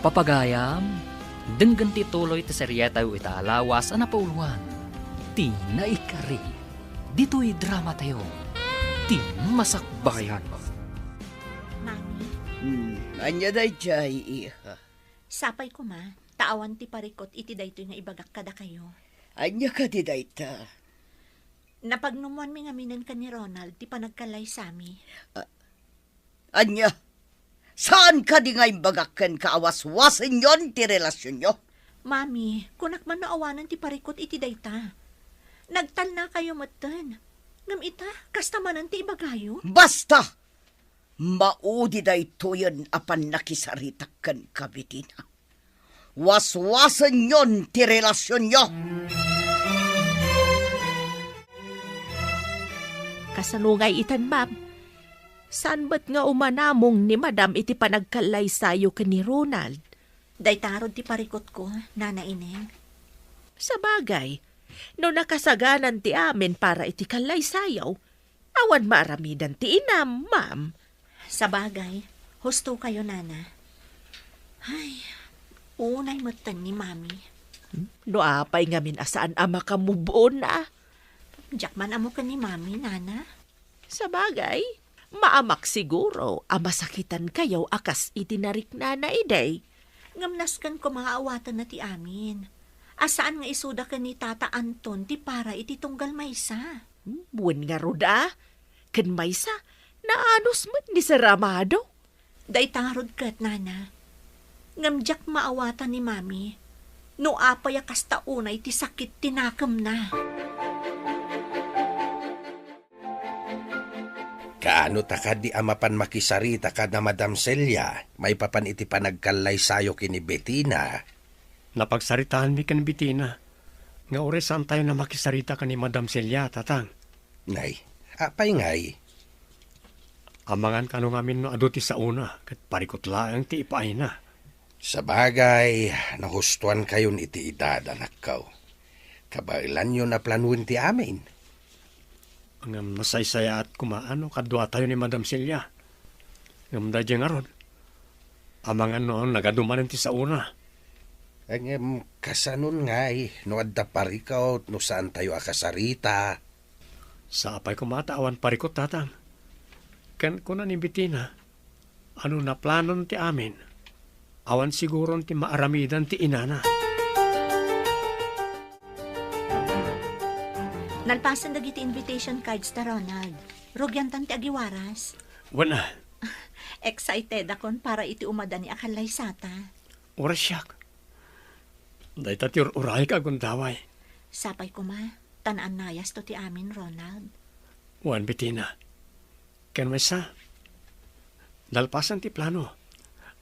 Papagayam, denggen ti tuloy ti serietayo ita a lawas a napauloan, Ti Naikari. Ditoy dramatayo, Ti Masakbayan. Mami. Hmm, ania daydiay, iha? Sapay koma, ta awan ti parikut iti daytoy nga ibagak kadakayo. Ania kadi dayta? Napagnumoanmi ngaminen ken ni Ronald ti panagkallaysami. A-, ania? Saan kadi nga imbagak kenka a waswasenyon ti relasionyo? Mami, kunak man no awanen ti parikut iti dayta. Nagtalnakayo metten. Ngem ita, kasta manen ti ibagayo? Basta! Maudi daytoyen a pannakisaritak kenka, Betina. Waswasenyon ti relasionyo. Sano ngay itan, ma'am? Saan met nga umanamong ni Madam iti panagkallaysayo ken ni Ronald? Dayta ngarud ti parikutko, Nana Ineng. Sabagay, no nakasaganan ti amin para iti kallaysayo, awan maaramidan ti inam, ma'am. Sabagay, husto kayo, Nana. Ay, unay metten ni Mami. No apay ngamin a saan a makamove on, a? Diak man ammo ken ni Mami, Nana. Sabagay, maamak siguro a masakitan kayo a kas iti nariknana idi. Ngem nasken koma nga awatenna ti amin. A saan nga isuda ken ni Tata Anton ti para iti tunggal maysa. Hmm, wen ngarud a. Ken maysa, naanus met ni Sir Amado. Dayta ngarud ket, Nana. Ngem diak maawatan ni Mami no apay a kasta unay ti sakit ti nakemna. Kaano ta kadi a mapan makisarita kada Madam Celia maipapan iti panagkallaysayo ken ni Betina? Napagsaritaanmi ken Betina nga uray saantayo a makisarita ken ni Madam Celia, Tatang. Nay, apay ngay? Amangan kano ngamin no adu ti saona ket parikut laeng ti ipaayna. Sabagay, nahustoankayon iti edad, anakko. Kabaelanyo a planoen ti amin. Ngem nasaysayaat koma no kaduatayo ni Madam Celia. Ngem daydiay ngarud, amangan no nagadu manen ti saona. Ngem kasanon ngay no adda parikut no saantayo a kasarita? Sapay koma ta awan parikut, Tatang. Ken kuna ni Betina, ano naplanon ti amin, awan siguron ti maaramidan ti inana. Nalpasen dagiti invitation cards ta, Ronald. Rugiantan ti agiwaras. Wen a. Excited akon para iti umadani a kallaysata. Uray siak. Dayta ti ur-urayek a gundaway. Sapay koma, ta naannayasto ti amin, Ronald. Wen, Betina. Ken maysa, nalpasen ti plano.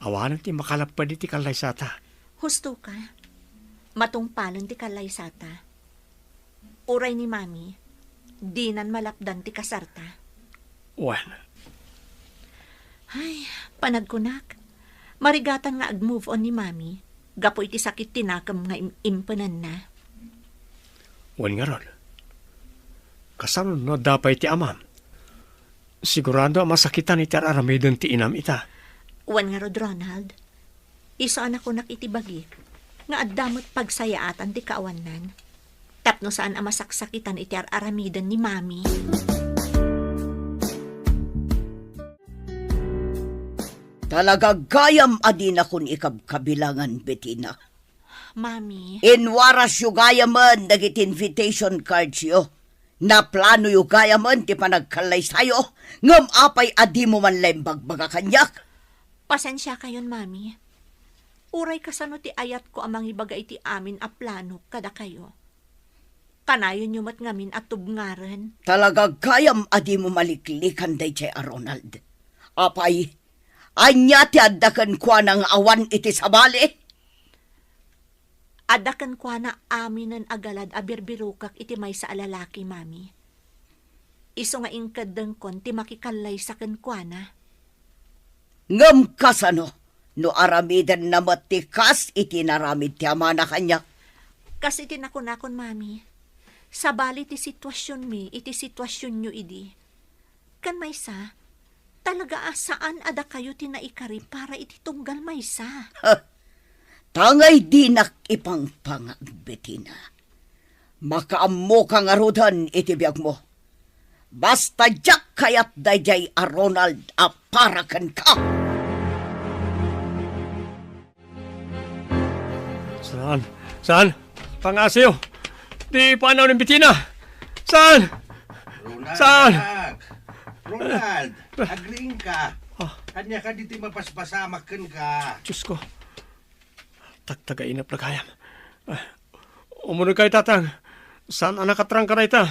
Awanen ti makalapped iti kallaysata. Husto ka. Matungpalen ti kallaysata. Uray ni Mami, dinan malapdan ti kasarta. Wen. Ay, panagkunak, marigatan nga ag-move on ni Mami gapu iti sakit ti nakem nga im-, impenenna. Wen ngarud, kasano no adda pay ti amam? Sigurado a masakitan iti ar-aramiden ti inam ita. Wen ngarud, Ronald, isu a nakunak iti bagik nga adda met pagsayaatan ti kaawannan tapno saan a masaksakitan iti ar-aramiden ni Mami. Talaga gayam a dinakon ikabkabilangan, Betina. Mami. Inwarasyo gayamen dagiti invitation cardsyo. Naplanoyo gayamen ti panagkallaysayo, ngem apay a dimo man la imbagbaga kaniak? Pasensiakayon, Mami. Uray kasano ti ayatko a mangibaga iti amin a planok kadakayo. Kanayonyo met ngamin a tubngaren. Talaga gayam a dimo maliklikan daydiay a Ronald. Apay, ania ti adda kenkuana nga awan iti sabali? Adda kenkuana aminen a galad a birbirokak iti maysa a lalaki, Mami. Isu nga inkeddengkon ti makikallaysa kenkuana. Ngem kasano no aramidenna met ti kas iti naramid ti amana kaniak? Kas iti nakunakon, Mami, sabali ti situasionmi iti situasionyo idi. Ken maysa, talaga a saan a dakayo ti naikari para iti tunggal maysa. Tangay dinak ipangpangag, Betina. Makaammoka ngaruden iti biagmo. Basta diak kayat daydiay a Ronald a para kenka. Saan? Saan? Pangasiw! Di panaw ni Betina! Saan? Ronald, saan? Anak! Ronald, agriing ka. Ah. Ania kadi ti mapaspasamak kenka? Diyos ko. Tagtagainep la gayam. Ah, umuneg kay, Tatang. Saan a nakatrangka dayta?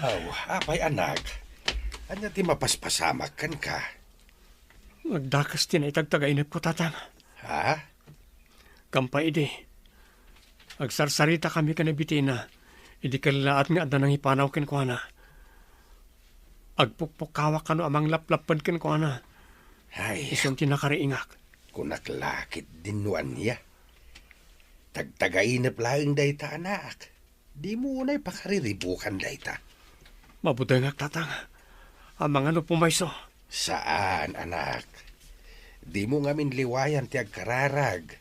Aw, apay, anak? Ania ti mapaspasamak kenka? Nagdakes ti naitagtagainepko, Tatang. Ha? Kampay idi, agsarsaritami ken ni Betina. Idi kellaat nga adda nangipanaw kenkuana, agpukpukkawak kano a manglaplapped kenkuana. Ay, isun ti nakariingak. Kunak la ketdin no ania. Tagtagainep laeng dayta, anak. Dimo unay pakariribukan dayta. Mabutengak, tatang. Amangan no pumayso. Saan, anak. Dimo ngamin liwayan ti agkararag.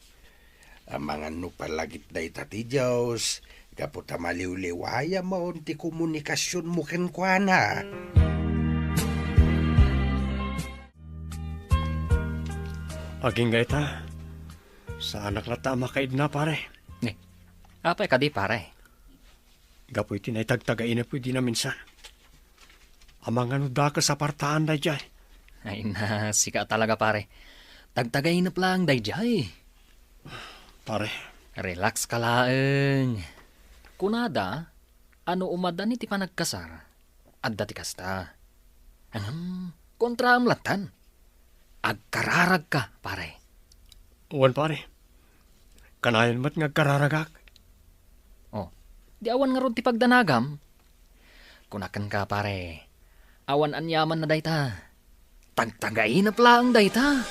Amangan no palagip dayta ti Dios, gapu ta maliwliwayamon ti komunikasionmo kenkuana. Agingga ita, saanak latta a makaidna, pare. Ni, apay kadi, pare? Gapu iti naitagtagainep idi naminsan. Amangan no dakes a partaan daydiay. Ay na, sika talaga, pare. Tagtagainep laeng daydiay. Pare. Relax ka laeng. Kunada, ano umadan iti panagkasar? Adda ti kasta. Ngem, kontraam lattan. Agkararagka, pare. Wen, pare. Kanayon met nga agkararagak. Oh, di awan ngarud ti pagdanagam? Kunak kenka, pare. Awan aniamanna dayta. Tagtagainep laeng dayta.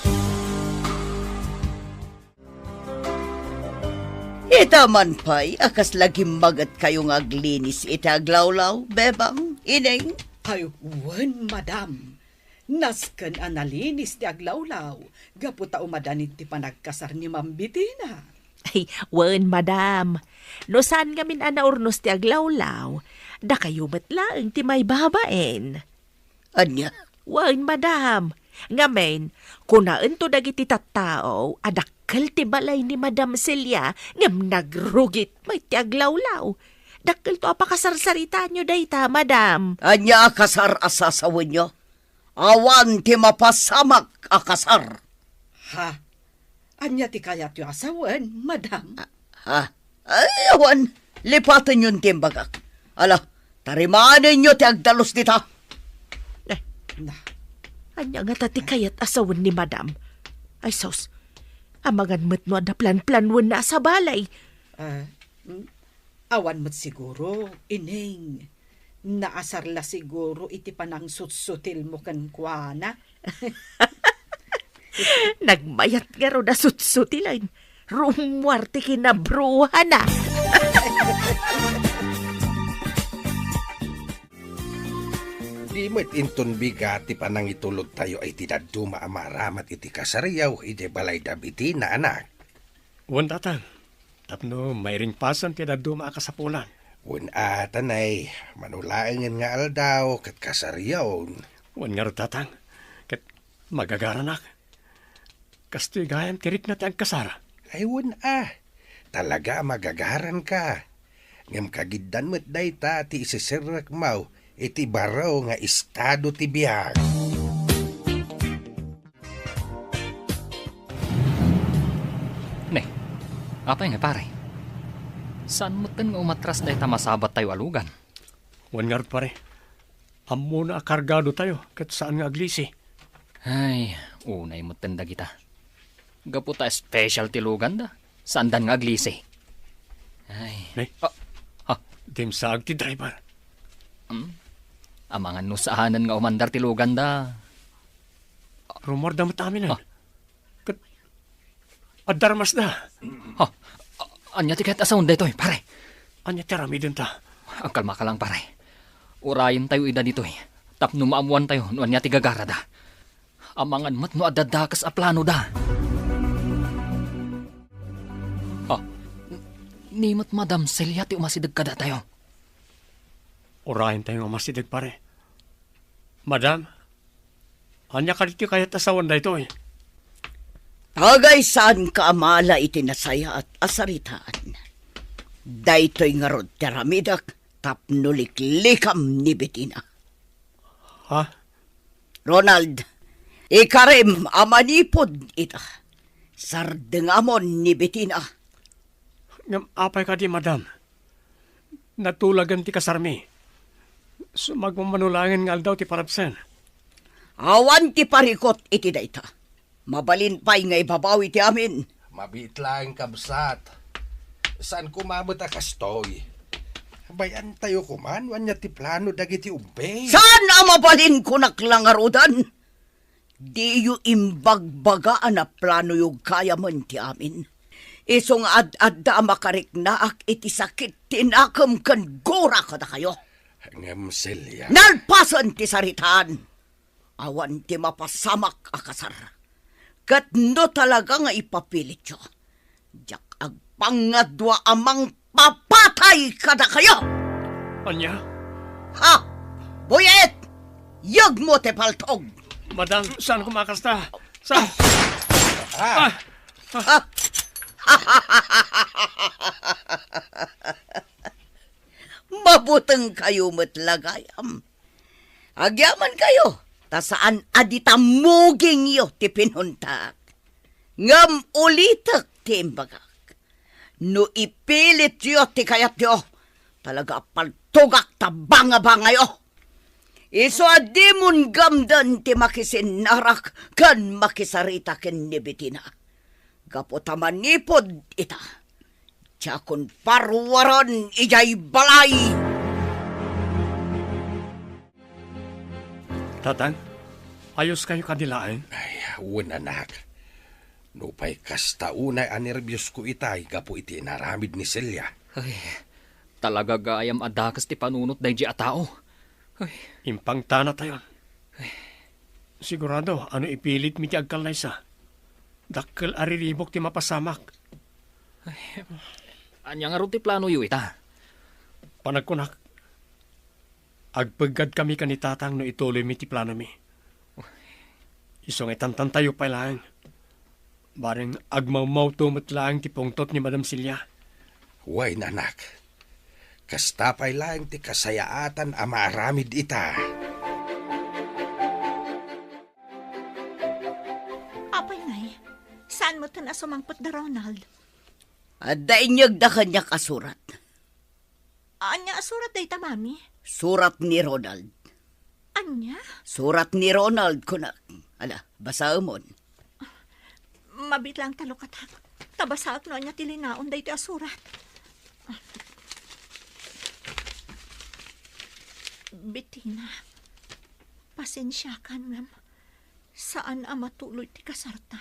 Ita man pay a kasla gimmagetkayo nga aglinis iti aglawlaw, Bebang, Ineng? Ay, wen, madam. Nasken a nalinis ti aglawlaw gapu ta umadan iti panagkasar ni Ma'am Betina. Ay, wen, madam. No saan ngamin a naurnos ti aglawlaw, dakayo met laeng ti maibabain. Ania? Wen, madam. Ngamin, kunaento dagiti tattao a dakkel ti balay ni Madam Celia ngem nagrugit met ti aglawlaw. Dakkelto a pakasarsaritaenyo dayta, madam. Ania a kasar a sasawenyo? Awan ti mapasamak a kasar. Ha? Ania ti kayatyo a sawen, madam? Ha? Ay, awan. Lipatenyon ti imbagak. Ala, tarimaenyo ti agdalus dita. Eh, na. Ania ngata ti kayat a sawen ni madam? Ay, sus. Amangan met no adda planplanwenna a sabali. Ah, mm, awan met siguro, Ineng. Naasar la siguro iti panangsutsutilmo kenkuana. Nagmayat ngarud a sutsutilen. Rummuar ti kinabruhana. Di met inton bigat ti panangitulodtayo iti dadduma a maaramat iti kasariaw idiay balay da Betina, anak. Wen, tatang, tapno mairingpasan ti dadduma a kasapulan. Wen a, tanay, mano laengen nga aldaw ket kasariaon. Wen ngarud, tatang, ket magagaranak. Kastoy gayam ti rikna ti agkasar. Ay, wen a, talaga a magagaranka. Ngem kagiddan met dayta ti isiserrekmo iti baro nga estado ti biag. Ne, apay nga, pare? Saan metten nga umatras dayta masabattayo a lugan? Wen ngarud, pare. Ammona a kargadotayo ket saan nga aglisi. Ay, unay metten dagita. Gapu ta special ti luganda, saandan nga aglisi. Ay. Ne? Ah, ah. Dimsaag ti driver. Hmm? Amangan no saanen nga umandar ti luganda. Rummuarda met amin. Ah. Ket adda armasda. Ha? A-, ania ti kayat a sawen daytoy, pare? Ania ti aramidenta? Agkalmaka lang, pare. Urayentayo ida ditoy tapno maammoantayo no ania ti gagarada. Amangan met no adda dakes a planoda. Ha? N-, ni met Madam Celia ti umasideg kadatayo. Urayentayo nga umasideg, pare. Madam, ania kadi ti kayat a sawen daytoy? Agaysaanka a mala iti nasayaat a saritaan. Daytoy ngarud ti aramidek tapno liklikam ni Betina. Ha? Ronald, ikarim a manipud ita. Sardengamon ni Betina. Ngem apay kadi, madam? Natulagen ti kasarmi. Sumagmamano laengen nga aldaw ti parabsen. Awan ti parikut iti dayta. Mabalin pay nga ibabawi ti amin. Mabiit laeng, kabsat. Saan koma met a kastoy. Bayantayo koman, wen ania ti plano dagiti ubbe? Saan a mabalin, kunak la ngaruden? Diyo imbagbaga a naplanoyo gayamen ti amin. Isu nga ad-adda a makariknaak iti sakit ti nakem ken gura kadakayo. Ngem, Celia. Nalpasen ti saritaan. Awan ti mapasamak a kasar. Ket no talaga nga ipapilityo, diak agpang nga dua a mangpapatay kadakayo! Ania? Ha? Buyit! Yegmo ti paltog! Madam, saan ko makasta? Sa... Ah! Ah! Ah! Mabuteng kayo met la gayam. Agyaman kayo, ta saan a dita mugingyo ti pinuntak. Ngem ulitek ti imbagak. No ipilityo ti kayatyo, talaga a paltogak ta bangabangayo. Isu a dimon gamden ti makisinnarak ken makisarita ken ni Betina. Gapu ta manipud ita, diakon paruaren idiay balay. Tatang, ayoskayo kadi laeng? Ay, wen, anak. Nupay kasta unay a nerbiosko itay gapu iti inaramid ni Celia. Ay, talaga gayam a dakes ti panunot daydi a tao. Ay. Impangtanatayon. Sigurado a no ipilitmi ti agkallaysa, dakkel a riribuk ti mapasamak. Ay, ania ngarud ti planoyo ita? Panagkunak, agpeggadkami ken ni Tatang no ituloymi ti planomi. Isu nga itantantayo pay laeng. Bareng agmawmawto met laeng ti pungtot ni Madam Celia. Wen, anak. Kasta pay laeng ti kasayaatan a maaramid ita. Apay ngay, saan metten a sumangpet da Ronald? Adda inyegda kaniak a surat. Ania a surat dayta, Mami? Surat ni Ronald. Ania? Surat ni Ronald, kunak. Ala, basaemon. Mabiit laeng ta lukatak. Ta basaek no ania ti linaon daytoy a surat. Betina, pasensiakan ngem saan a matuloy ti kasarta.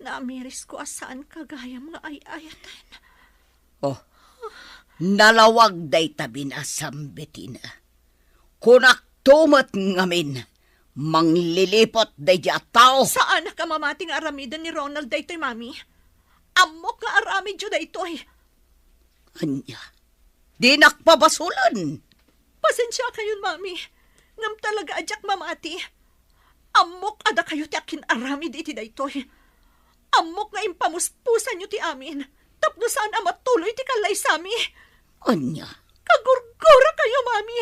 Naamirisko a saanka gayam nga ay-ayaten. Oh, nalawag dayta binasam, Betina. Kunakto met ngamin, mangliliput daydi a tao. Saanak a mamati nga aramiden ni Ronald daytoy, Mami. Ammok nga aramidyo daytoy. Ania? Dinak pabasolen. Pasensiakayon, Mami, ngem talaga a diak mamati. Ammok a dakayo ti akin-aramid iti daytoy. Ammok nga impamuspusanyo ti amin tapno saan a matuloy ti kallaysami. Ania? Kagurgurakayo, Mami.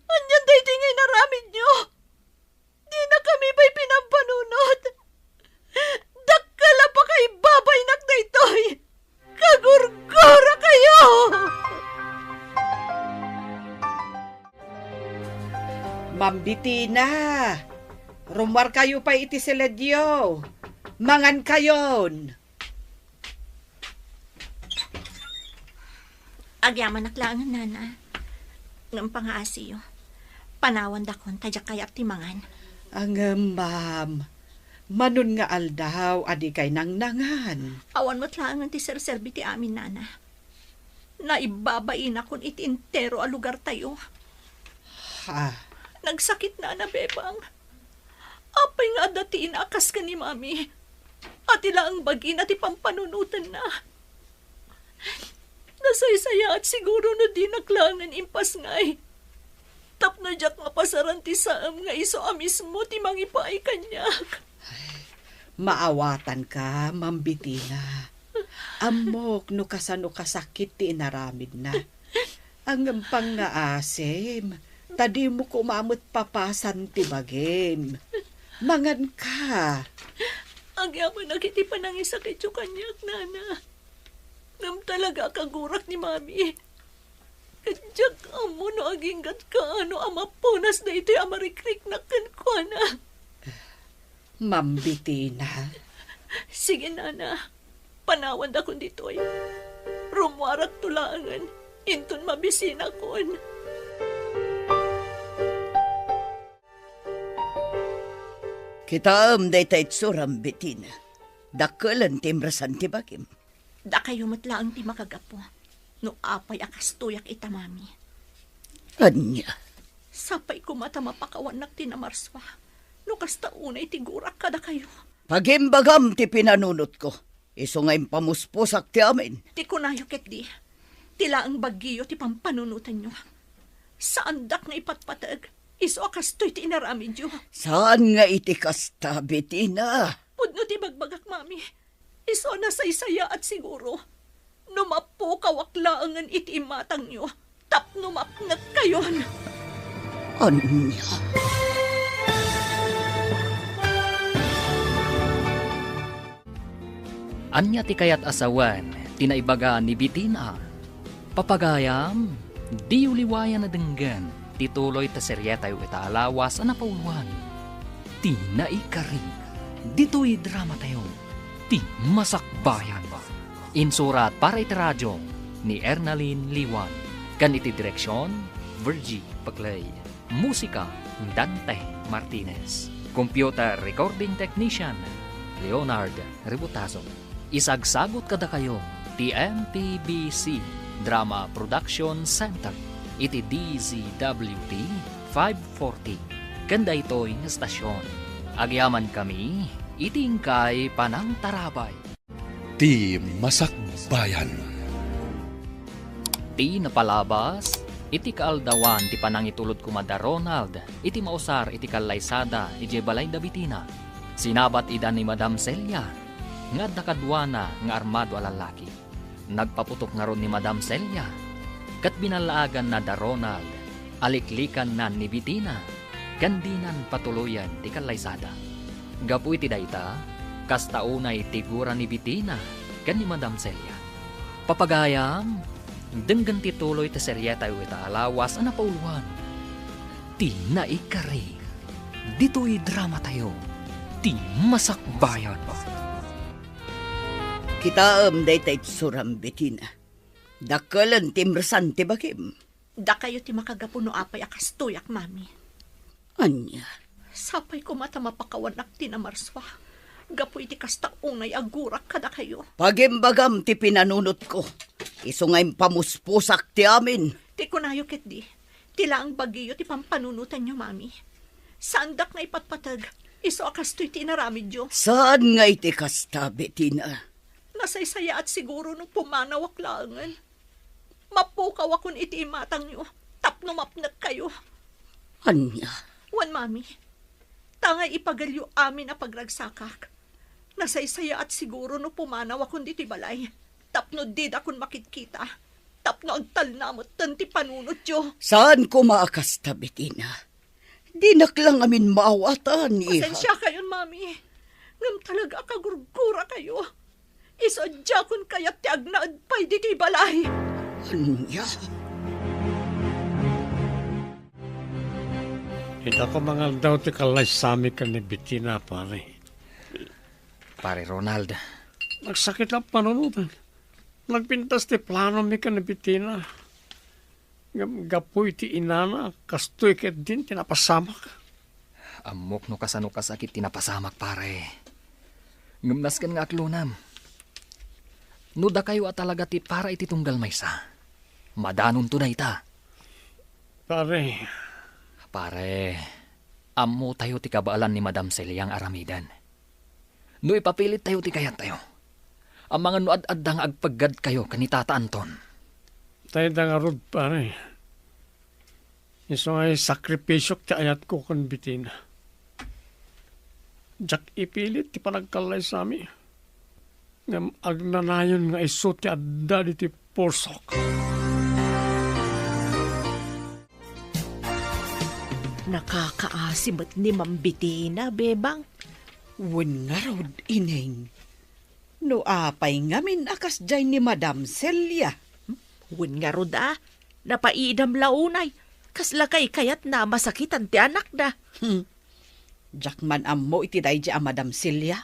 Ania daytoy nga inaramidyo? Dinakami pay pinampanunot. Dakkel a pakaibabainak daytoy. Kagurgurakayo! Ma'am Betina, rummuarkayo pay iti siledyo. Mangankayon. Agyamanak laengen, Nana. Ngem pangaasiyo, panawandakon ta diak kayat ti mangan. Ngem, ma'am, manon nga aldaw a dikay nangnangan? Awan met laengen ti serserbi ti amin, Nana. Naibabainakon iti entero a lugartayo. Ha? Nagsakit, Nana, Bebang. Apay nga adda ti ina a kas ken ni Mami? Ati laeng bagina ti pampanunotenna. Nasaysayaat siguro no dinak laengen impasngay. Tapno diak mapasaran ti saem nga isu a mismo ti mangipaay kaniak. Maawatanka, Ma'am Betina. Ammok no kasano kasakit ti inaramidna. Ngem pangngaasim, ta dimo koma met papasan ti bagim. Manganka. Agyamanak iti panangisakityo kaniak, Nana. Ngem talaga a kagurak ni Mami. Ket diak ammo no agingga't kaano a mapunas daytoy a marikriknak kenkuana. Ma'am Betina. Sige, Nana. Panawandakon ditoy. Rummuarakto laengen. Inton mabisinakon. Kitaem dayta itsuram, Betina. Dakkelen ti imresan ti bagim. Dakayo met laeng ti makagapu no apay a kastoyak ita, Mami. Ania? Sapay koma ta mapakawannak ti namarsua no kasta unay ti gurak kadakayo. Pagimbagam ti pinanunotko, isu nga impamuspusak ti amin. Ti kunayo ketdi, ti laeng bagyo ti pampanunotanyo. Saandak nga ipatpateg, isu a kastoy ti inaramidyo. Saan nga iti kasta, Betina? Pudno ti ibagbagak, Mami. Isu a nasaysayaat siguro no mapukawak laengen iti imatangyo tapno mapnekkayon. Ania? Ania ti kayat a sawen ti naibaga ni Betina? Papagayam, diyo liwayan a denggen ti tuloy ta serietayo ita a lawas a napauluan, Ti Naikari. Ditoy dramatayo, Ti Masakbayan. Insurat para iti radio ni Ernalyn Liwan, ken iti direksion, Virgie Paclay. Musika, Dante Martinez. Computer recording technician, Leonard Rebotazo. Isagsagut kadakayo ti M P B C Drama Production Center iti D Z W T five forty. Ken daytoy nga estasion, agyamankami iti inkay panangtarabay. Ti Masakbayan. Ti napalabas, iti kaaldawan ti panangitulod koma da Ronald iti mausar iti kallaysada idiay balay da Betina. Sinabat ida ni Madam Celia nga adda kaduana nga armado a lallaki. Nagpaputok ngarud ni Madam Celia, ket binallaaganna da Ronald a liklikanna ni Betina ken dinan patuloyen ti kallaysada. Gapu iti dayta, kasta unay ti gura ni Betina ken ni Madam Celia. Papagayam, denggen ti tuloy ti serietayo ita a lawas a napauluan, Ti Naikari. Ditoy dramatayo, Ti Masakbayan. Kitaem dayta itsuram, Betina. Dakkelen ti imresan ti bagim. Dakayo ti makagapu no apay a kastoyak, Mami. Ania? Sapay koma ta mapakawanak ti namarsua gapu iti kasta unay a gurak kadakayo. Pagimbagam ti pinanunotko. Isu nga impamuspusak ti amin. Ti kunayo ketdi, ti laeng bagyo ti pampanunotanyo, Mami. Saandak nga ipatpateg, isu a kastoy ti inaramidyo. Saan nga iti kasta, Betina? Nasaysayaat siguro no pumanawak laengen. Mapukawakon iti imatangyo tapno mapnekkayo. Ania? Wen, Mami, ta ngay ipagelyo amin a pagragsakak. Nasaysayaat siguro no pumanawakon ditoy balay tapno didakon makitkita, tapno agtalna metten ti panunotyo. Saan koma a kasta, Betina. Dinak la ngamin maawatan, iha. Pasensiakayon, Mami. Ngem talaga a kagurgurakayo. Isu a diakon kayat ti agnaed pay ditoy balay. Ania? Ita koma nga aldaw ti kallaysami ken ni Betina, pare. Pare Ronald. Nagsakit a panunotan. Nagpintas ti planomi ken ni Betina. Ngem gapu iti inana, kastoy ketdin ti napasamak. Ammok no kasano kasakit ti napasamak, pare. Ngem nasken nga aklonam. No dakayo a talaga ti para iti tunggal maysa, madanonto dayta. Pare. Pare, ammotayo ti kabaelan ni Madam Celia nga aramiden. No ipapilittayo ti kayattayo, amangan no ad-adda nga agpeggadkayo ken ni Tata Anton. Dayta ngarud, pare. Isu nga sakripisiok ti ayatko ken Betina. Diak ipilit ti panagkallaysami. Ngem agnanayon nga isu ti adda ditoy pursok. Nakakaasi met ni Ma'am Betina, Bebang. Wen ngarud, Ineng. No apay ngamin a kasdiay ni Madam Celia? Wen ngarud a, napaidam la unay. Kasla kaykayatna a masakitan ti anakna. Hmm. Diak man ammo iti daydi a Madam Celia.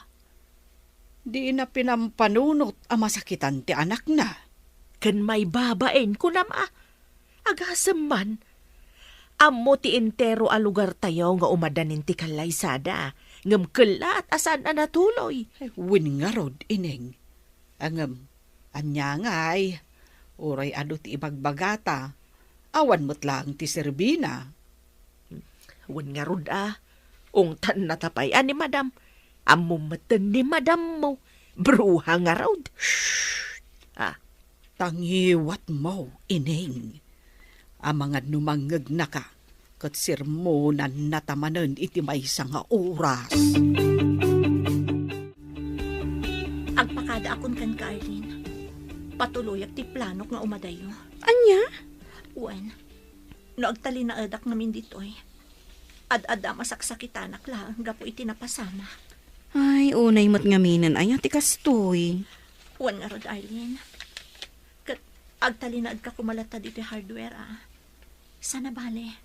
Dina pinampanunot a masakitan ti anakna. Ken maibabain, kunam a. Agasem man. Ammo ti entero a lugartayo nga umadanin ti kallaysada, ngem kellaat a saan a natuloy. Ay, wen ngarud, Ineng. Ngem, ania ngay, uray adu ti ibagbagata, awan met laeng ti serbina. Wen ngarud a, ungtanna ta pay a ni Madam. Ammom metten ni Madammo, bruha ngarud. Shh! Ah. Tangiwatmo, Ineng. Amangan no mangngegnaka, ket sermonannata manen iti maysa nga oras. Agpakadaakon kenka, Arlene. Patuloyak ti planok nga umadayo. Ania? Wen, no agtalinaedak ngamin ditoy, ad-adda a masaksakitanak laeng gapu iti napasamak. Ay, unay met ngaminen aya ti kastoy. Wen ngarud, Arlene. Ket agtalinaedka koma latta ditoy hardware, a. Sana bale,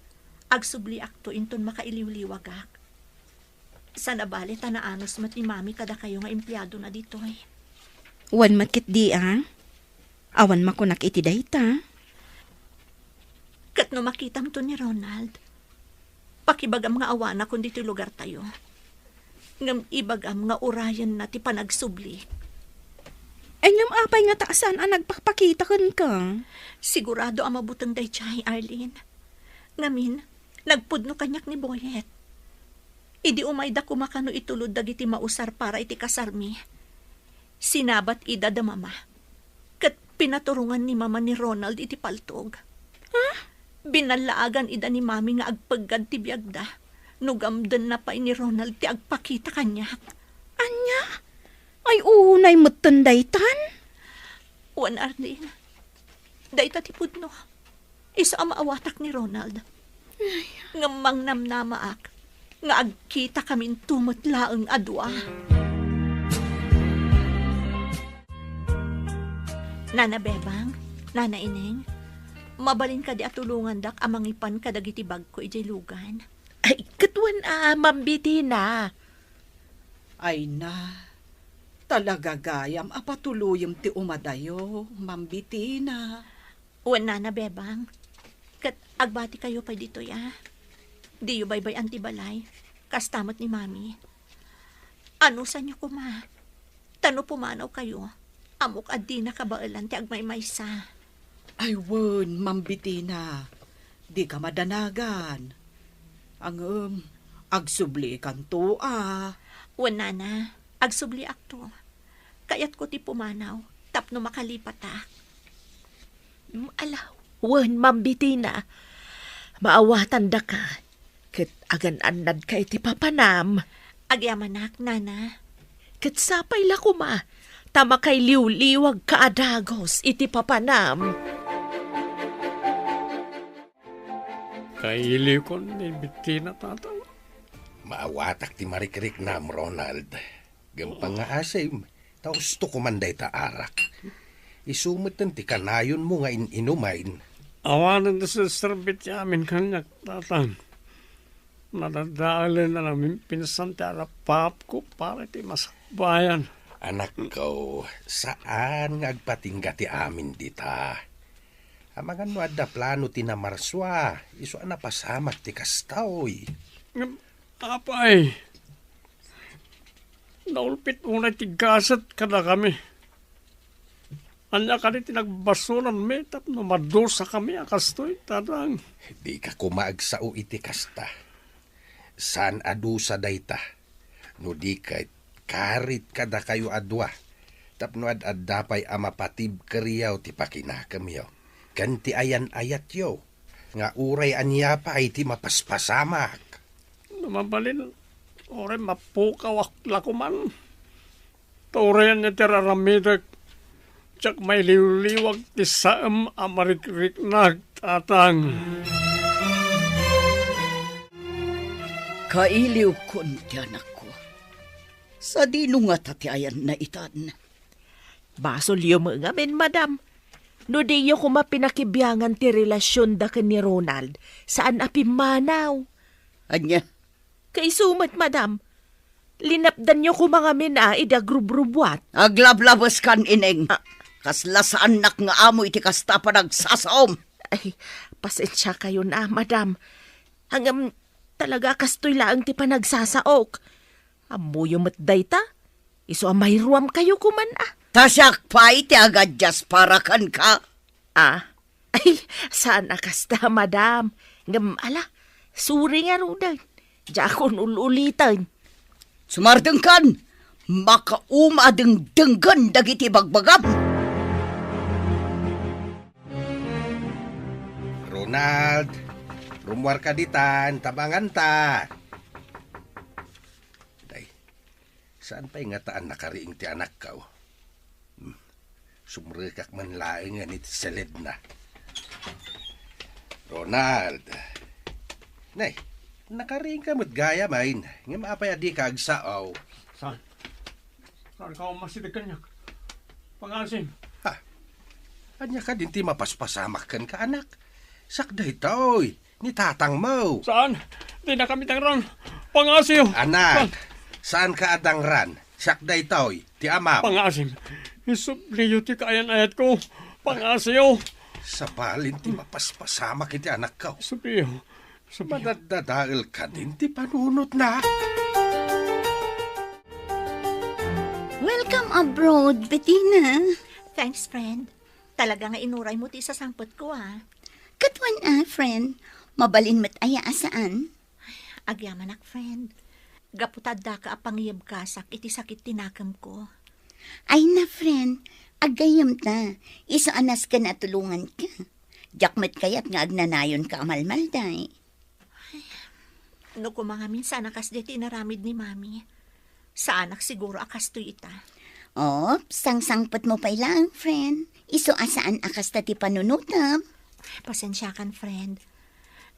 agsubliakto inton makailiwliwagak. Sana bale ta naanus met ni Mami kadakayo nga empleadona ditoy. Wen met ketdi, a. Awan makunak iti dayta. Ket no makitamto ni Ronald, pakibagam nga awanakon ditoy lugartayo. Ngem ibagam nga urayenna ti panagsubli. Ay, ngem apay ngata a saan a nagpakpakita kenka? Sigurado a mabuteng daydiay, Arlene. Ngamin, nagpudno kaniak ni Boyet. Idi umayda koma kano itulod dagiti mausar para iti kasarmi, sinabat ida da Mama. Ket pinaturongan ni Mama ni Ronald iti paltog. Ha? Binallaagan ida ni Mami nga agpeggad ti biagda no gamdenna pay ni Ronald ti agpakita kaniak. Ania? Ay, unay metten daytan? Wen, Arlene. Dayta ti pudno. Isu a maawatak ni Ronald. Ay. Ngem mangnamnamaak nga agkitakaminto met laeng a dua. Nana Bebang, Nana Ineng, mabalin kadi a tulongandak a mangipan kadagiti bagko idiay lugan? Ay, ket wen a, Ma'am Bettina. Ay na, talaga gayam a patuloyem ti umadayo, Ma'am Bettina. Wen, Nana Bebang. Ket agbatikayo pay ditoy, a. Diyo baybay-an ti balay. Kasta met ni Mami. Anusanyo koma. Ta no pumanawkayo, ammok a dina kabaelan ti agmaymaysa. Ay wen, Ma'am Bettina. Dika madanagan. Ngem, agsublikanto, a. Wen, Nana. Agsubliakto. Kayatko ti pumanaw tapno makalipatak. Mm, ala, wen, Ma'am Bettina. Maawatandaka, ket agan-annadka iti papanam. Agyamanak, Nana. Ket sapay la koma, ta makailiwliwagka a dagus iti papanam. Kailiwkon ni Bettina, Tatang. Maawatak ti marikriknam, Ronald. Gampang nga asim, ta usto koman dayta arak. Isu metten ti kanayonmo nga in-inumen. Awanen ti serserbi ti amin kaniak, Tatang. Nadadaelen a namimpinsan ti arapaapko para iti masakbayan. Anakko, saan nga agpatingga ti amin dita. Amangan no adda plano ti namarsua, isu a napasamak ti kastoy. Ngem, apay, naulpit unay ti gasat kadakami. Ania kadi ti nagbasolmi tapno madusakami a kastoy, Tatang? Dika koma agsao iti kasta. Saan a dusa dayta. No di ket, karit kadakayo a dua, tapno ad-adda pay a mapatibkeryo ti pakinakemyo ken ti ayan-ayatyo, nga uray ania pay ti mapaspasamak. No mabalin, uray mapukawak la koman. Ta uray ania ti ar-aramidek, diak mailiwliwag ti saem a marikriknak, Tatang. Kailiwkon ti anakko. Sadino ngata ti ayanna itan? Basolyo met ngamin, Madam. No diyo koma pinakibiangan ti relasionda ken ni Ronald, saan a pimmanaw. Ania? Kaisu met, Madam. Linapdanyo koma ngamin a idi agrubrubuat. Aglablabeskan, Ineng. Ah. Kasla saannak nga amo iti kasta a panagsasaom. Ay, pasensiakayon a, madam. Ngem, talaga kastoy laeng ti panagsasaok. Ammoyo met dayta. Isu a mairuamkayo koman a. Ta siak pay ti agadiaspara kenka. Ah, ay, saan a kasta, madam. Ngem, ala, sorry ngaruden. Diakon ul-uliten. Sumardengkan, makauma a dengdenggen dagiti bagbagam. Ronald, rummuarka ditan, ta manganta. Day, saan pay ngata a nakariing ti anakko? Hmm, sumrekak man laengen iti seledna. Ronald. Nay, nakariingka met gayam, ngem apay a dika agsao? Saan? Saan ka umasideg kaniak? Pangaasim. Ha? Ania kadin ti mapaspasamak kenka, anak? Siak daytoy, ni tatangmo. Saan? Dina kami dangran. Pangaasim. Anak, saan? Saanka a dangran. Siak daytoy, ti amam. Pangaasim. Isubliyo ti kaayan-ayatko. Pangaasim. Sabali ti mapaspasamak iti anakko. Isubliyo. Isubliyo. Madaddadael kadin ti panunotna. Welcome abroad, Bettina. Thanks, friend. Talaga nga inuraymo ti isasangpetko, ah. Ket wen a, friend. Mabalin met aya a saan? Agyamanak, friend. Gapu ta addaka a pangiyebkasak iti sakit ti nakemko. Ay na, friend. Aggayyemta. Isu a nasken a tulonganka. Diak met kayat nga agnanayonka a malmalday. No koma ngamin saan a kasdi ti inaramid ni Mami, saanak siguro a kastoy ita. Op, sangsangpetmo pay laeng, friend. Isu a saan a kasta ti panunotem. Pasensiakan, friend.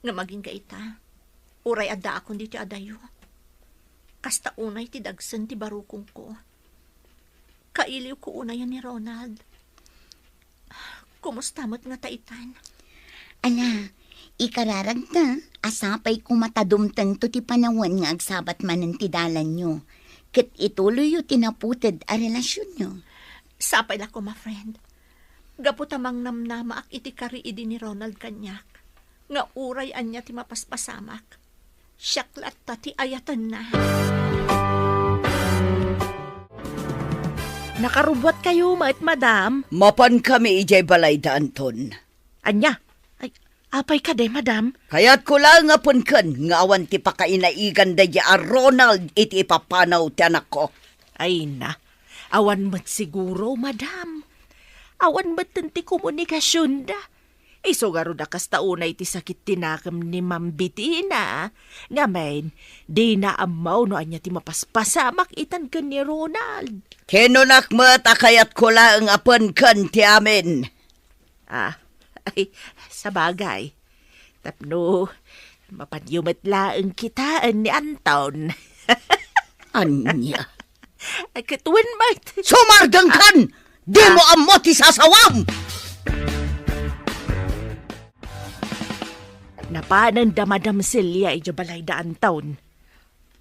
Ngem agingga ita, uray addaakon ditoy adayo. Kasta unay ti dagsen ti barukongko. Kailiwko unayen ni Ronald. Kumusta met ngata itan? Ala, ikararagta a sapay koma ta dumtengto ti panawen nga agsabat manen ti dalanyo, ket ituloyyo ti naputed a relasionyo. Sapay la koma, friend. Gapu ta mangnamnamaak iti kari idi ni Ronald kaniak, nga uray ania ti mapaspasamak, siak latta ti ayatenna. Nakarubbuatkayo met, madam? Mapankami idiay balay da Anton. Ania? Ay, apay kadi, madam? Kayatko laeng a penken nga awan ti pakainaigan daydi a Ronald iti ipapanaw ti anakko. Ay na, awan met siguro, madam. Awan metten ti komunikasionda. Isu ngarud a kasta unay ti sakit ti nakem ni Ma'am Bettina. Ngamin, dina ammo no ania ti mapaspasamak itan ken ni Ronald. Kinunak met a kayatko laeng a penken ti amin. Ah, ay, sabagay. Tapno, mapanyo met laeng kitaen ni Anton. Ania? Ay, ket wen met. Sumardengkan! Dimo ammo ti sasawam! Napanen da Madam Celia idiay balay da Anton.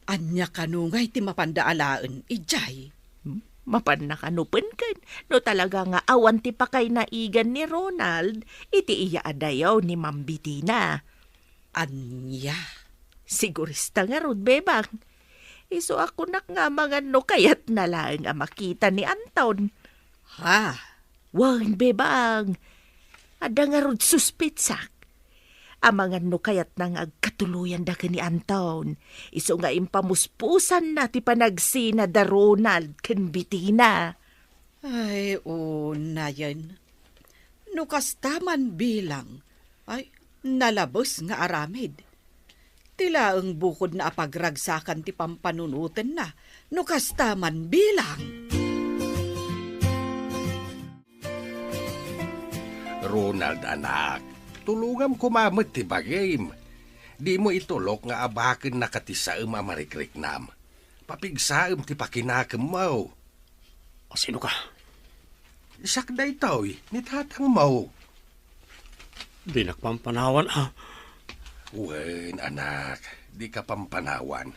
Ania kano ngay ti mapanda alaen idiay? Hmm? Mapanna kano penken no talaga nga awan ti pakainaigan ni Ronald iti iya adayo ni Ma'am Bettina. Ania? Sigurista ngarud, Bebang. Isu a kunak nga amangan no kayatna laeng a makita ni Anton. Ha? Wen, Bebang. Adda ngarud suspetsak. Amangan no kayatna nga agkatuloyanda ken ni Anton. Isu nga impamuspusanna ti panagsina da Ronald ken Bettina. Ay, unayen. No kasta man bilang, ay, nalabes nga aramid. Ti laeng bukodna a pagragsakan ti pampanunotenna, no kasta man bilang. Ronald, anak, tulongam koma met ti bagim. Dimo itulok nga abakennaka ti saem a marikriknam. Papigsaem ti pakinakemmo. A, sino ka? Siak daytoy, ni tatangmo. Dinak pampanawan, a. Wen, anak, dika pampanawan.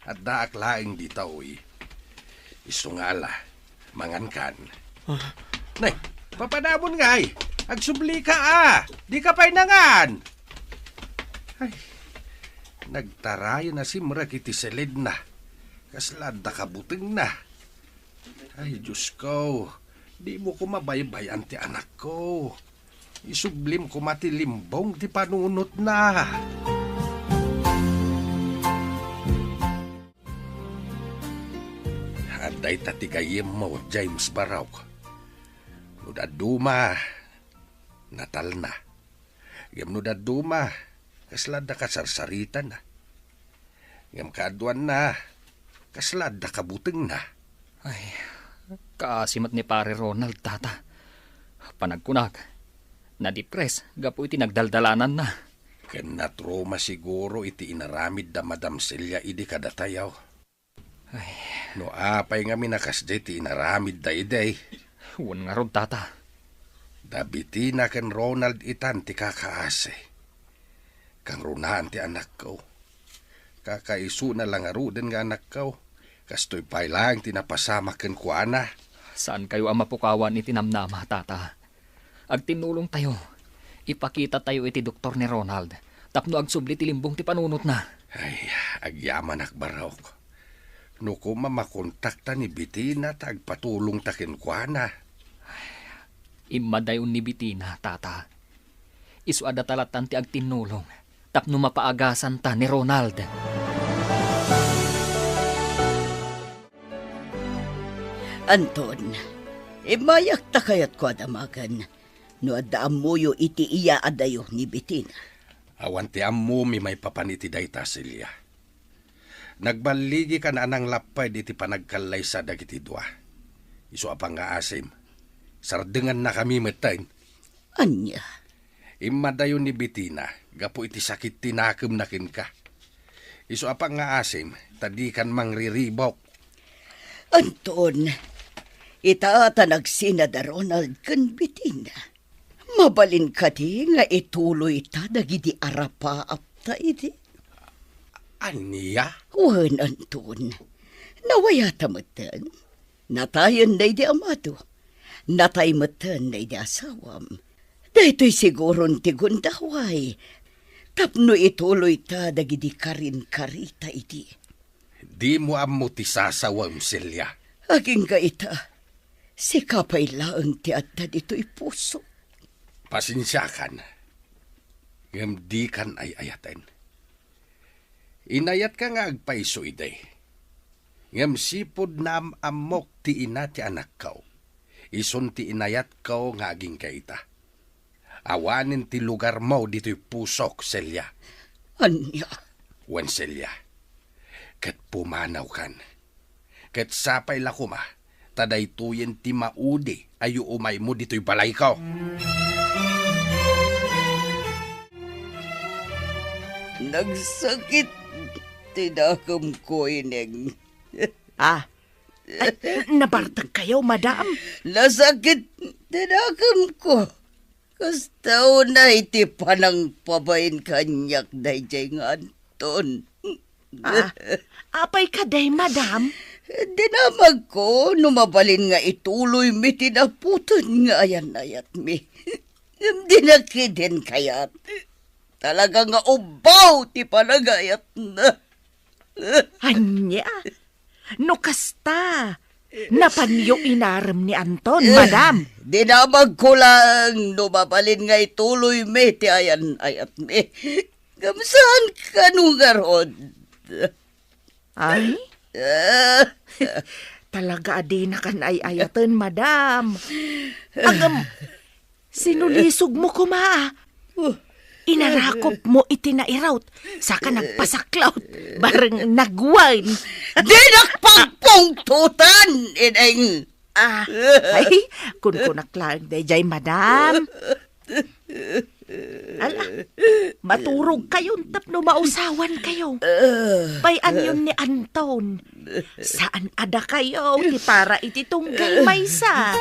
Addaak laeng ditoy. Isu nga ala, mangankan. A. Nay, Papanamon ngay, agsublika a, dika pay nangan. Ay, nagtarayan a simrek iti silidna. Kasla adda kabutengna. Ay, Diosko, dimo koma baybay-an ti anakko. Isublim koma ti limbong ti panunotna. Adda ita ti gayyemmo, James Barok. No dadduma, natalna. Ngem no dadduma, kasla adda kasarsaritana. Ngem kaaduanna, kasla adda kabutengna. Ay, kaasi met ni Pare Ronald, Tata. Panagkunak, nadipres gapu iti nagdaldalananna. Ken natruma siguro iti inaramid da Madam Celia idi kadatayo. Ay. No apay ngamin a kasdiay ti inaramidda idi? Wen ngarud, Tata. Da Betina ken Ronald itan ti kakaasi. Kangrunaan ti anakko. Kakaisuna la ngaruden nga anakko. Kastoy pay laeng ti napasamak kenkuana. Saankayo a mapukawan iti namnama, Tata. Agtinnulongtayo. Ipakitatayo iti doktor ni Ronald tapno agsubli ti limbong ti panunotna. Ay, agyamanak, Barok. No koma makontakta ni Betina ta agpatulongta kenkuana. Immadayon ni Betina, Tata. Isu a data lattan ti agtinnulong tapno mapaagasanta ni Ronald. Anton, immayak ta kayatko a damagen no adda ammoyo iti iyaadayo ni Betina. Awan ti ammomi maipapan iti dayta, Celia. Nagballigikan a nanglapped iti panagkallaysa dagiti dua. Isu a pangngaasim, sardengannakami metten. Ania? Immadayo ni Betina gapu iti sakit ti nakemna kenka. Isu a pangngaasim, ta dikan mangriribok. Anton, ita ta nagsina da Ronald ken Betina. Mabalin kadi nga ituloyta dagidi arapaapta idi? Ania? Wen, Anton. Nawayata metten. Natayen daydi amado. Natay metten daydi asawam. Daytoy siguron ti gundaway tapno ituloyta dagidi karinkarita idi. Dimo ammo ti sasawem, Celia. Agingga ita, sika pay laeng ti adda ditoy puso. Pasensiakan, ngem dikan ay-ayaten. Inayatka nga agpayso idi. Ngem sipud naam-ammok ti ina ti anakko, isun ti inayatko nga agingga ita. Awanen ti lugarmo ditoy pusok, Celia. Ania? Wen, Celia, ket pumanawkan. Ket sapay la koma, ta daytoyen ti maudi a yuumaymo ditoy balayko. Nagsakit ti dakemko, Ineng. Ah, ay, nabartek kayo, madam? Nasakit ti dakemko. Kasta unay ti panangpabain kaniak daydiay nga Anton. Ah, apay kadi, madam? Dinamagko no mabalin nga ituloymi ti naputod nga ayan-ayatmi. Ngem dina ketdin kayat. Talaga nga ubbaw ti panagayatna. Ania? No kasta, napanyo inarem ni Anton, madam? Dinamagko lang no mabalin nga ituloymi ti ayan-ayatmi. Ngem saan kano ngarud? Ay? Ah. Talaga a dinakan ay-ayaten, madam. Agam, sinulisog mo koma, ah. Inarakop mo iti nairot, saka nagpasaklaw, bareng nagwan. Dinak pagpungtotan, Ineng! Ah, ay, kunkunak lang dayjay, madam. Ala, maturog kayon tapno mausawan kayo. Pay-anyon ni Anton. Saan a dakayo ti para iti tunggay maysa.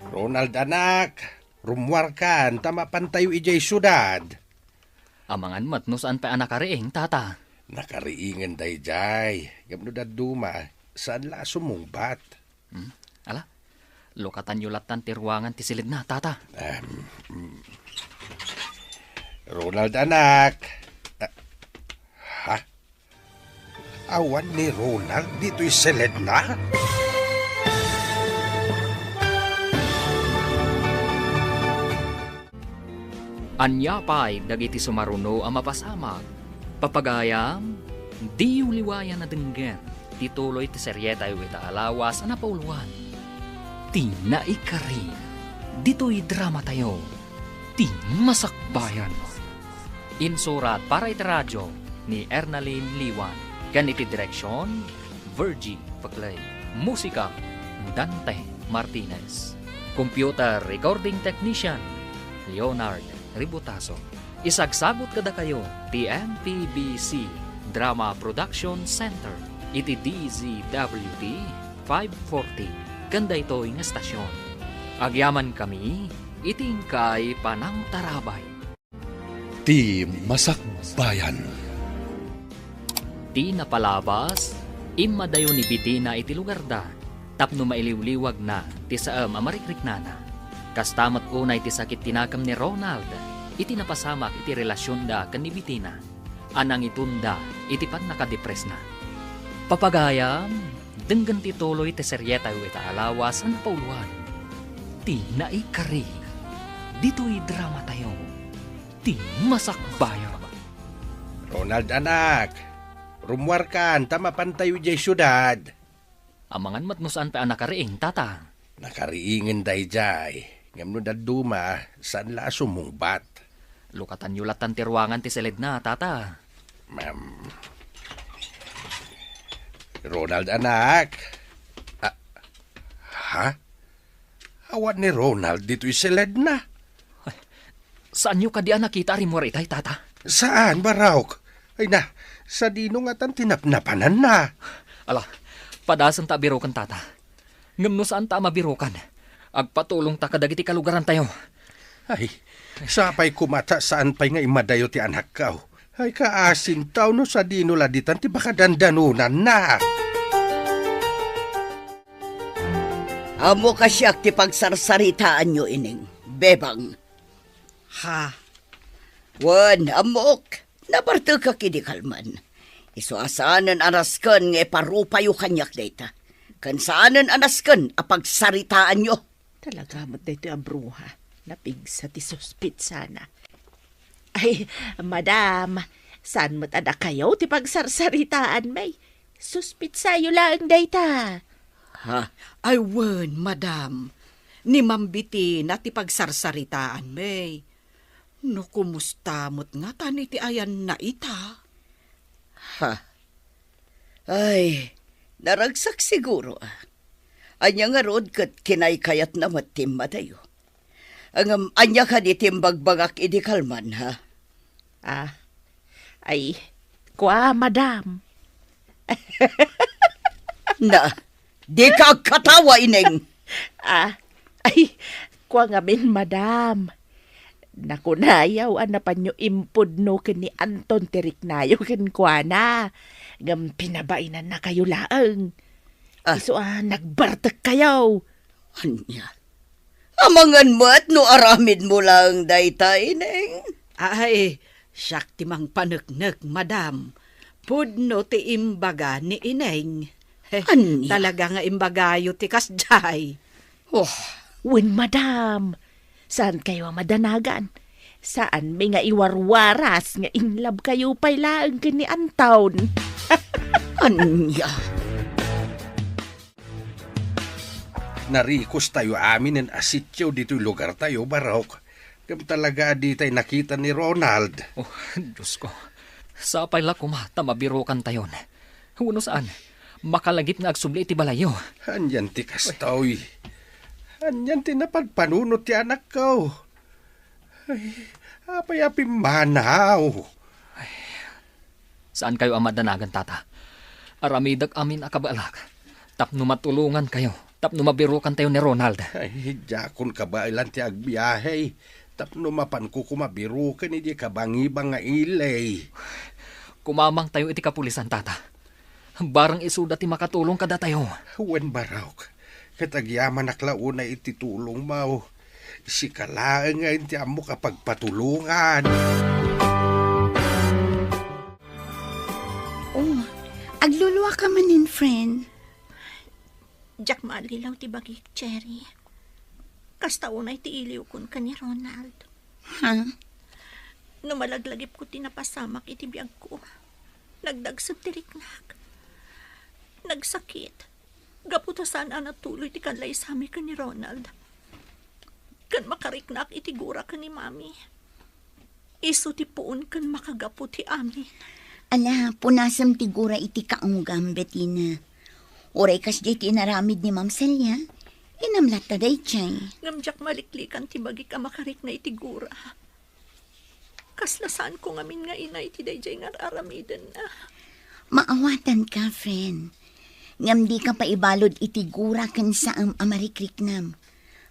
Ronald, anak, rummuarkan ta mapantayo idiay siudad. Amangan met no saan pay a nakariing, tata. Nakariingen dayjay, ngem no dadduma, saan la a sumungbat. Hmm? Ala, lukatanyo lattan ti ruangan ti siledna, Tata. Em, mm. Ronald, anak. Ah, ha? Awan ni Ronald ditoy siledna? Ania pay dagiti sumaruno a mapasamak? Papagayam, diyo liwayan a denggen ti tuloy ti serietayo ita a lawas a napauluan, Ti Naikari, ditoy dramatayo, Ti Masakbayan. Insurat para iti radio ni Ernalyn Liwan, ken iti direksion, Virgie Paclay. Musika, Dante Martinez. Computer recording technician, Leonard Ributaso. Isagsagut kadakayo ti M P B C Drama Production Center iti D Z W T five forty ken daytoy nga estasion. Agyamankami iti inkay panangtarabay. Ti Masakbayan. Ti napalabas, immadayo ni Bitina iti lugarda tapno mailiwliwagna ti saem a marikriknana. Kasta met unay ti sakit ti nakem ni Ronald iti napasamak iti relasionda ken ni Bitina a nangitunda iti pannakadepresna. Papagayam, denggen ti tuloy ti serietayo ita a lawas a napauluan, Ti Naikari, ditoy dramatayo, Ti Masakbayan. Ronald, anak, rummuarkan ta mapantayo idiay siudad. Amangan met no saan pay a nakariing, Tata. Nakariingen daydiay, ngem no dadduma, saan la a sumungbat. Lukatanyo lattan ti ruangan ti siledna, Tata. Ma'am. Ronald, anak. Ah, ha? Awan ni Ronald ditoy siledna. Ay, saanyo kadi a nakita a rimmuar itay, Tata? Saan, Barok? Ay na, sadino ngatan ti napnapananna? Ala, padasenta a biroken, Tata. Ngem no saanta a mabirokan, agpatulongta kadagiti kalugarantayo. Ay, sapay koma ta saan pay nga immadayo ti anakko. Ay, kaasintaw no sadino la ditan ti pakadandanonanna. Ammo kasiak ti pagsarsaritaanyo, Ineng, Bebang. Ha? Wen, ammok, nabartekak idi kalman. Isu a saanen a nasken nga iparupayo kaniak dayta. Ken saanen a nasken a pagsaritaanyo. Talaga met daytoy a bruha. Napigsa ti suspitsana. Ay, madam, saan met a dakayo ti pagsarsaritaanmi? Suspitsayo laeng dayta. Ha? Ay, wen, madam. Ni Ma'am Bitina ti pagsarsaritaanmi. No kumusta met ngatan iti ayanna ita? Ha? Ay, naragsak siguro, a. Ania ngarud ket kinaykayatna met ti immadayo? Ngem ania kadi ti imbagbagak idi kalman, ha? Ah, ay, kua, madam. Na, dika agkatawa, Ineng. Ah, ay, kua ngamin, madam. Nakunayo a napanyo impudno ken ni Anton ti riknayo kenkuana. Ngem pinabainannakayo laeng. Ah. Isu a nagbartekkayo. Ania? Amangan met no aramidmo laeng dayta, Ineng? Ay, siak ti mangpaneknek, madam. Pudno ti imbaga ni Ineng. Ania? Talaga nga imbagayo ti kasdiay. Oh. Wen, madam. Saankayo a madanagan. Saanmi nga iwarwaras nga in love kayo pay laeng ken ni Anton. Ania? Narikostayo aminen a sitio ditoy lugartayo, Barok. Ngem talaga a ditay nakita ni Ronald. Oh, Diosko. Sapay la koma ta mabirokantayon. Wenno saan, makalagip nga agsubli iti balayyo. Anian ti kastoy? Anian ti napadpanunot ti anakko? Ay, apay a pimmanaw? Ay, saankayo a madanagan, Tata. Aramidek amin a kabaelak tapno matulongankayo, tapno mabirokantayo ni Ronald. Ay, diakon kabaelan ti agbiahe tapno mapanko koma biroken idiay kabangibang nga ili. Kumamangtayo iti kapulisan, Tata. Barang isuda ti makatulong kadatayo. Wen, Barok, ket agyamanak la unay iti tulongmo. Sika laeng nga ti ammok a pagpatulongan. Oh, agluluaka manen, friend. Diak maallilaw ti bagik, Cherry. Kasta unay ti iliwkon ken ni Ronald. Ha? No malaglagipko ti napasamak iti biagko, nagdagsem ti riknak. Nagsakit. Gapu ta saan a natuloy ti kanlaysami ken ni Ronald. Ken makariknak iti gura ken ni Mami. Isu ti puon ken makagapu ti amin. Ala, punasem ti gura iti kaunggam, Betina. Uray kasdiay ti inaramid ni Ma'am Celia, inamlatta daydiay. Ngem diak maliklikan ti bagik a makarikna iti gura. Kasla saanko ngamin nga ina iti daydiay nga ar-aramidenna. Maawatanka, friend. Ngem dika paibalud iti gura ken saem a marikriknam.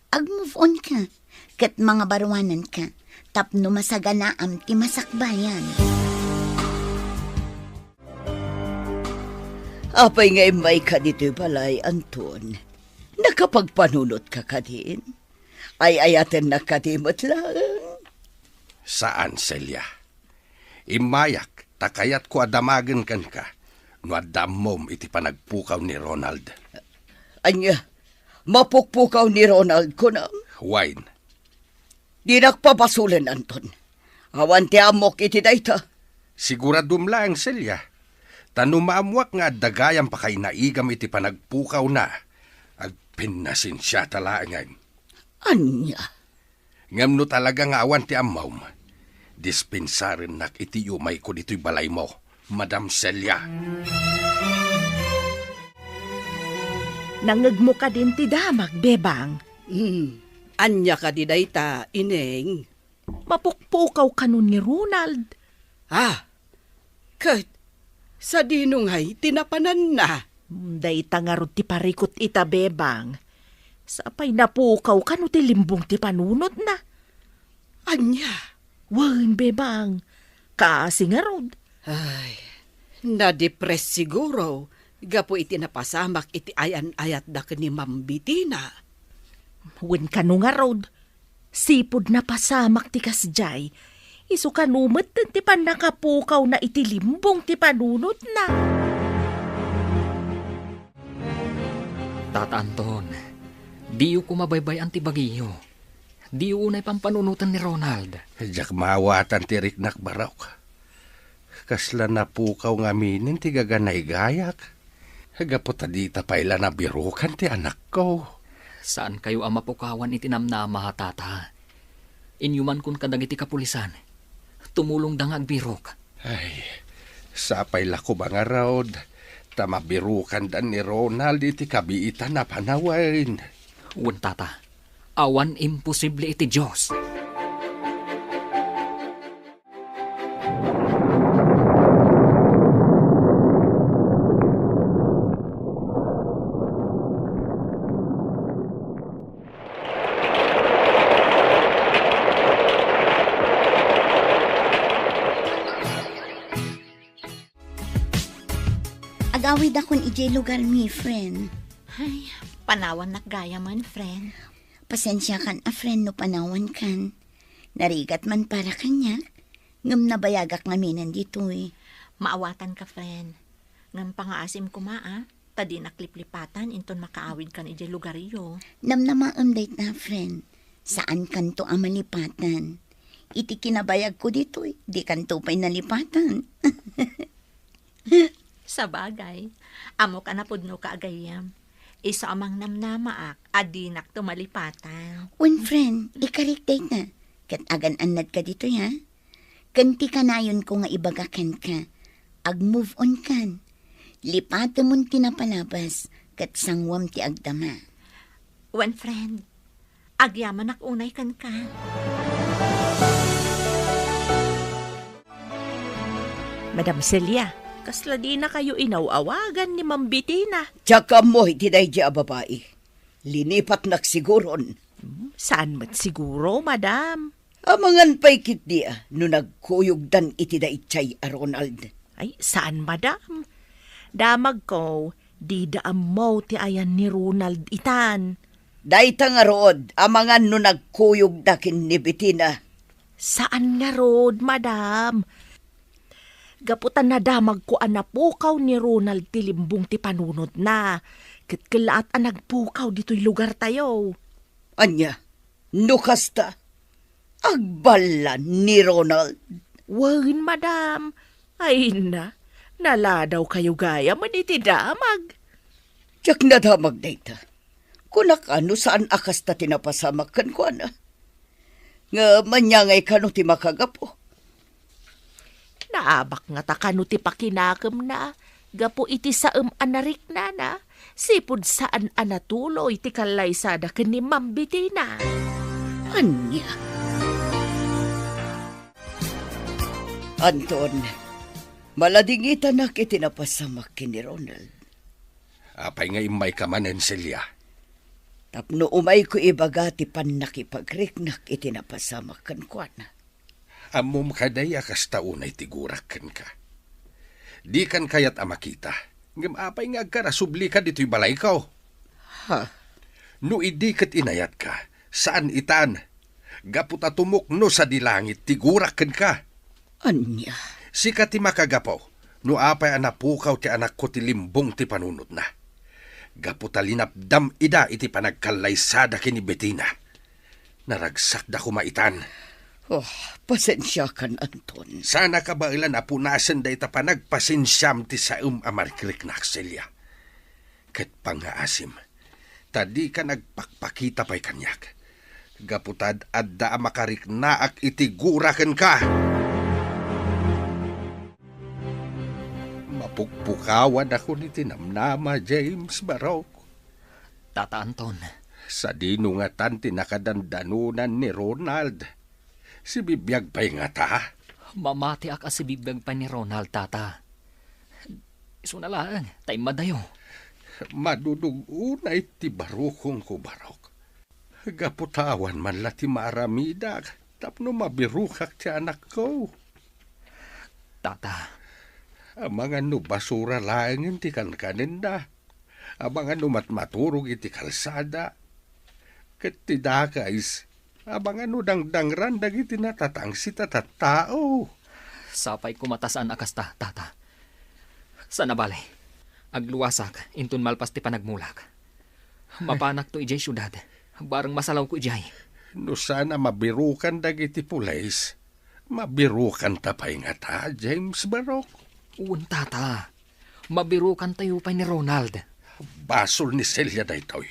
Ag-move on ka, ket mangabaruananka tapno masaganaam ti masakbayan. Apay nga immayka ditoy balay, Anton? Nakapagpanunotka kadin? Ay-ayatennak kadi met laeng? Saan, Celia. Immayak ta kayatko a damagen kenka no adda ammom iti panagpukaw ni Ronald. Ania? Mapukpukaw ni Ronald, kunam? Wen. Dinak pabasolen, Anton. Awan ti ammok iti dayta. Siguradom laeng, Celia. Ta no maammoak nga adda gayam pakainaigam iti panagpukawna, agpinnasensiata laengen. Ania? Ngem no talaga nga awan ti ammom, dispensarennak iti umayko ditoy balaymo, Madam Celia. Nangngegmo kadin ti damag, Bebang? Hmm. Ania kadi dayta, Ineng? Mapukpukaw kano ni Ronald. Ah, ket sadino ngay ti napananna? Hmm, dayta ngarud ti parikut ita, Bebang. Sapay napukaw kano ti limbong ti panunotna. Ania? Wen, Bebang. Kaasi ngarud. Ay, nadepres siguro gapu iti napasamak iti ayan-ayatda ken ni Ma'am Betina. Wen kano ngarud, sipud napasamak ti kasdiay, isu kano met ti pannakapukawna iti limbong ti panunotna. Tata Anton, diyo koma baybay-an ti bagiyo. Diyo unay pampanunoten ni Ronald. Diak maawatan ti riknak, Barok. Kasla napukaw ngaminen ti gaganaygayak. Gapu ta dita pay la nabirukan ti anakko. Saankayo a mapukawan iti namnama, Tata. Inyumankon kadagiti kapulisan. Tumulongda nga agbirok. Ay, sapay la koma ngarud, ta mabirukanda ni Ronald iti kabiitan a panawen. Wen, Tata, awan imposible iti Dios. Agawidakon idiay lugarmi, friend. Ay, panawannak gayamen, friend. Pasensiakan a, friend, no panawankan. Narigat man para kaniak, ngem nabayagak ngaminen ditoy. Maawatanka, friend. Ngem pangaasim koma, a, ta dinak liplipatan inton makaawidkan idiay lugaryo. Namnamaem dayta, friend. Saankanto a malipatan. Iti kinabayagko ditoy, dikanto pay nalipatan. Sabagay, ammok a napudnoka a gayyem. Isu a mangnamnamaak a dinakto malipatan. Wen, friend, ikarik dayta. Ket agan-annadka ditoy, ha? Ken ti kanayonko nga ibaga kenka, ag-move on kan. Lipatemon ti napalabas, ket sanguam ti agdama. Wen, friend, agyamanak unay kenka. Madam Celia, kasla dinakayo inaw-awagan ni Ma'am Betina? Diak ammo iti daydi a babai. Linipatnak siguron. Hmm, saan met siguro, madam? Amangan pay ketdi a no nagkuyogdan iti daydiay a Ronald. Ay, saan, madam? Damagko, dida ammo ti ayan ni Ronald itan. Dayta ngarud, amangan no nagkuyogda ken ni Betina. Saan ngarud, madam. Gapu ta nadamagko a napukaw ni Ronald ti limbong ti panunotna, ket kellaat a nagpukaw ditoy lugartayo. Ania? No kasta, agballan ni Ronald? Wen, madam. Ay na, naladawkayo gayam iti damag. Diak nadamag dayta. Kunak a no saan a kasta ti napasamak kenkuana. Ngem ania ngay kano ti makagapu? Naabak ngata kano ti pakinakemna gapu iti saem a nariknana, sipud saan a natuloy ti kallaysada ken ni Ma'am Betina. Ania? Anton, maladingitanak iti napasamak ken ni Ronald. Apay nga immayka manen, Celia? Tapno umayko ibaga ti pannakipagriknak iti napasamak kenkuana. Ammom kadi a kasta unay ti gurak kenka. Dikan kayat a makita, ngem apay nga agkarasublika ditoy balayko? Ha? No idi ket inayatka, saan itan, gapu ta tumukno sadi langit ti gurak kenka. Ania? Sika ti makagapu no apay a napukaw ti anakko ti limbong ti panunotna. Gapu ta linapdam ida iti panagkallaysada ken ni Betina. Naragsakda koma itan. Oh, pasensiakan, Anton. Saan a kabaelan a punasen dayta panagpasensiam ti saem a marikriknak, Celia. Ket pangngaasim, ta dika nagpakpakita pay kaniak. Gapu ta ad-adda a makariknaak iti gura kenka. Mapukpukawanakon iti namnama, James Barok. Tata Anton. Sadino ngatan ti nakadandanonan ni Ronald? Sibibiag pay ngata? Mamatiak a sibibiag pay ni Ronald, Tata. Isuna laeng, ta immadayo. Madudug unay ti barukongko, Barok. Gapu ta awan man la ti maaramidak tapno mabirukak ti anakko. Tata. Amangan no basura laengen ti kankanenda. Amangan no matmaturog iti kalsada. Ket ti dakes, amangan no dangdangran dagiti natatangsit a tattao. Sapay koma ta saan a kasta, Tata. Sana bale, agluasak inton malpas ti panagmulak. Mapanakto idiay siudad, bareng masalawko idiay. No saan a mabirukan dagiti pulis, mabirukanta pay ngata, James Barok? Wen, Tata. Mabirukantayo pay ni Ronald. Basol ni Celia daytoy.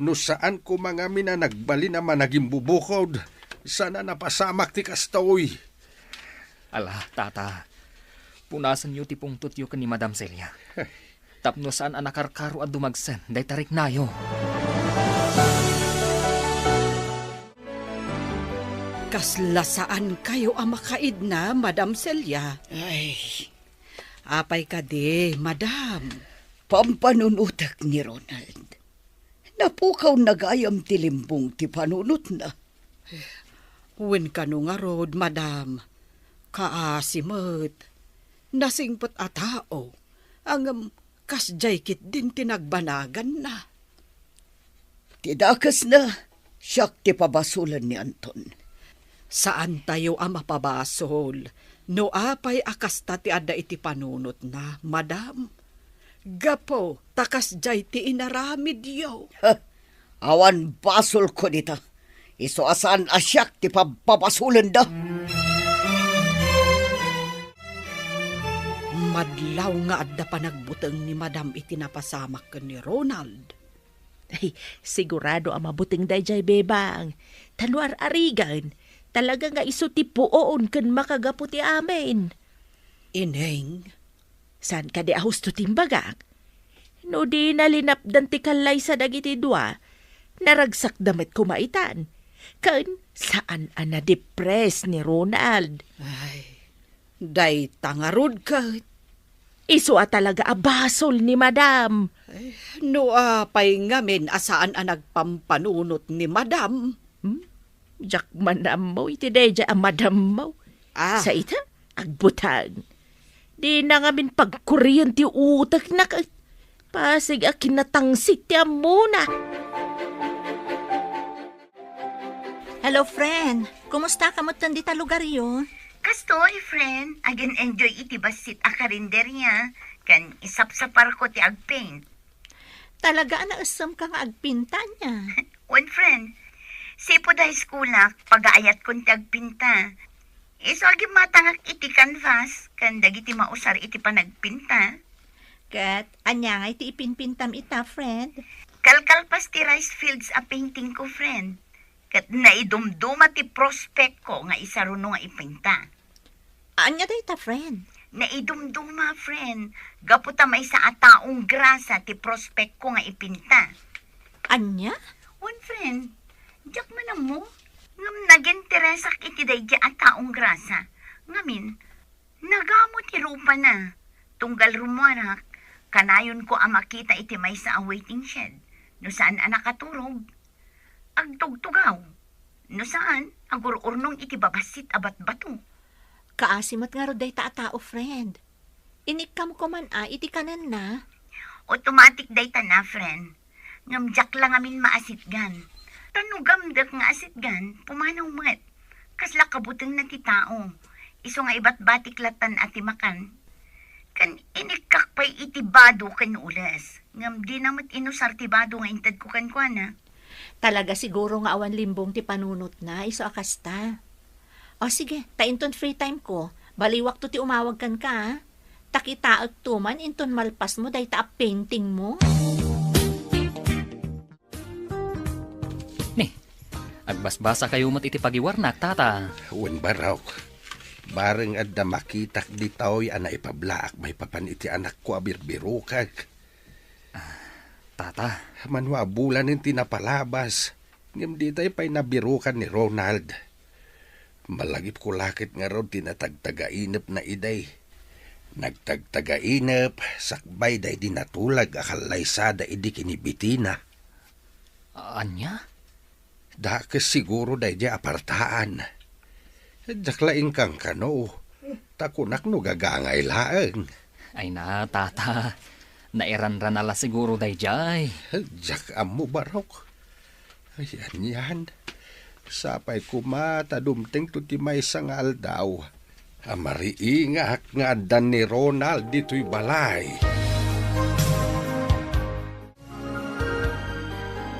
No saan koma ngamin a nagbalin a managimbubukod, saan a napasamak ti kastoy. Ala, Tata. Punasenyo ti pungtotyo ken ni Madam Celia. Tapno saan a nakarkaro a dumagsen dayta riknayo. Kasla saankayo a makaidna, Madam Celia? Ay. Apay kadi, Madam? Pampanunotek ni Ronald. Napukawna gayam ti limbong ti panunotna. Wen kano ngarud, Madam, kaasi met. Nasingpet a tao, ngem kasdiay ketdin ti nagbanaganna. Ti dakesna, siak ti pabasolen ni Anton. Saantayo a mapabasol no apay a kasta ti adda iti panunotna, Madam. Gapu ta kasdiay ti inaramidyo. Ha! Awan basolko dita. Isu a saan a siak ti pabpabasolenda. Madlaw nga adda panagbuteng ni Madam iti napasamak ken ni Ronald. Ay, sigurado a mabuteng daydiay, Bebang. Ta no ar-arigan, talaga nga isu ti puon ken makagapu ti amin. Ineng. Saan kadi a husto ti imbagak? No dina linapdan ti kallaysa dagiti dua, naragsakda met koma itan. Ken saan a nadepres ni Ronald. Ay, dayta ngarud ket. Isu a talaga a basol ni Madam. Eh, no apay ngamin a saan a nagpampanunot ni Madam? Hmm? Diak man ammo iti daydiay a madammo. Ah. Sa ita, agbutang. Dina ngamin pagkurion ti utekna ket pasig a kinatangsit ti ammona. Hello, friend. Kumusta ka metten dita lugaryo? Kastoy, friend. Agin-enjoy iti bassit a karinderya. Ken isapsaparko ti agpaint. Talaga a naessem ka nga agpinta ania? Wen, friend. Sipud high school-ak, pagaayatkon ti agpinta. Isu a gimmatangak iti canvas ken dagiti mausar iti panagpinta. Ket ania ngay ti ipinpintam ita, friend? Kalkalpas ti rice fields a painting ko, friend. Ket naidumduma ti prospect ko nga isaruno nga ipinta. Ania dayta, friend? Naidumduma, friend. Gapu ta maysa a taong grasa ti prospect ko nga ipinta. Ania? Wen, friend. Diak man ammo. Ngem naginteresak iti daydi a taong grasa. Ngamin, nagamo ti rupana. Tunggal rummuarak, kanayonko a makita iti maysa a waiting shed. No saan a nakaturog, agtugtugaw. No saan, agur-urnong iti babassit a batbato. Kaasi met ngarud dayta a tao, friend. Inikkam ko man a iti kanenna. Automatic dayta na, friend. Ngem diak la ngamin maasitgan. Ta no gamdek nga asitgan, pumanaw met. Kasla kabutengna ti tao. Isu nga ibatbatik latan a ti makan. Ken inikkak pay iti bado ken ules. Ngem dina met inusar ti bado nga intedko kenkuana. Talaga siguro nga awan limbong ti panunotna, isu a kasta. O sige, ta inton free time ko, baliwakto ti umawag kenka, a. Ta kitaekto man inton malpasmo dayta a paintingmo. Ni, agbasbasakayo met iti pagiwarnak, Tata. Wen, Barok. Bareng adda makitak ditoy a naipablaak maipapan iti anakko a birbirokek. Tata. Mano a bulanen ti napalabas, ngem ditay pay nabirokan ni Ronald. Malagipko la ket ngarud ti natagtagainepna idi. Nagtagtagainep sakbay daydi natulag a kallaysada idi kinibitina. Ania? Dakes siguro daydi a partaan. Diak la inkankano, ta kunak no gagangay laeng. Ay na, Tata. Nairanrana la siguro daydiay. Diak ammo, Barok. Ay, anian. Sapay koma ta dumtengto ti maysa nga aldaw a mariingak nga addan ni Ronald ditoy balay.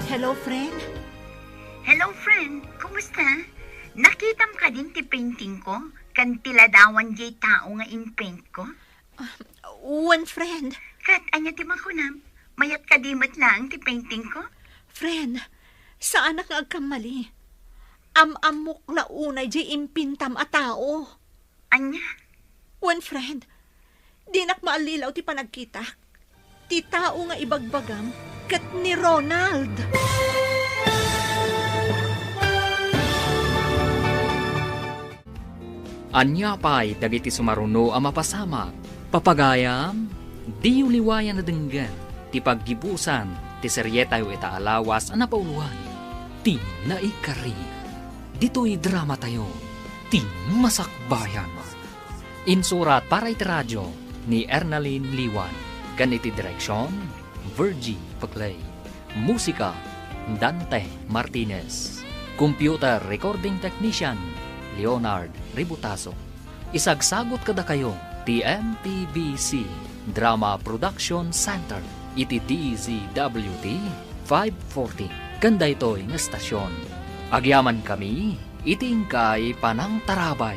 Hello, friend. Hello, friend. Kumusta? Nakitam kadin ti painting ko? Ken ti ladawan diay tao nga in-paint ko? Ah, wen, friend. Ket ania ti makunam? Mayat kadi met laeng ti painting ko? Friend, saanak nga agkammali. Am-ammok la unay diay impintam a tao. Ania? Wen, friend, dinak maallilaw ti panagkitak. Ti tao nga ibagbagam ket ni Ronald. Ania pay dagiti sumaruno a mapasamak? Papagayam, diyo liwayan a denggen ti paggibusan ti serietayo ita a lawas a napauloan, Ti Naikari. Ditoy dramatayo, Ti Masakbayan. Insurat para iti radio ni Ernalyn Liwan, ken iti direksion, Virgie Peclay. Musika, Dante Martinez. Computer recording technician, Leonard Ributaso. Isagsagut kadakayo ti M P B C Drama Production Center iti D Z W T five forty ken daytoy nga estasion. Agyamankami iti inkay panangtarabay.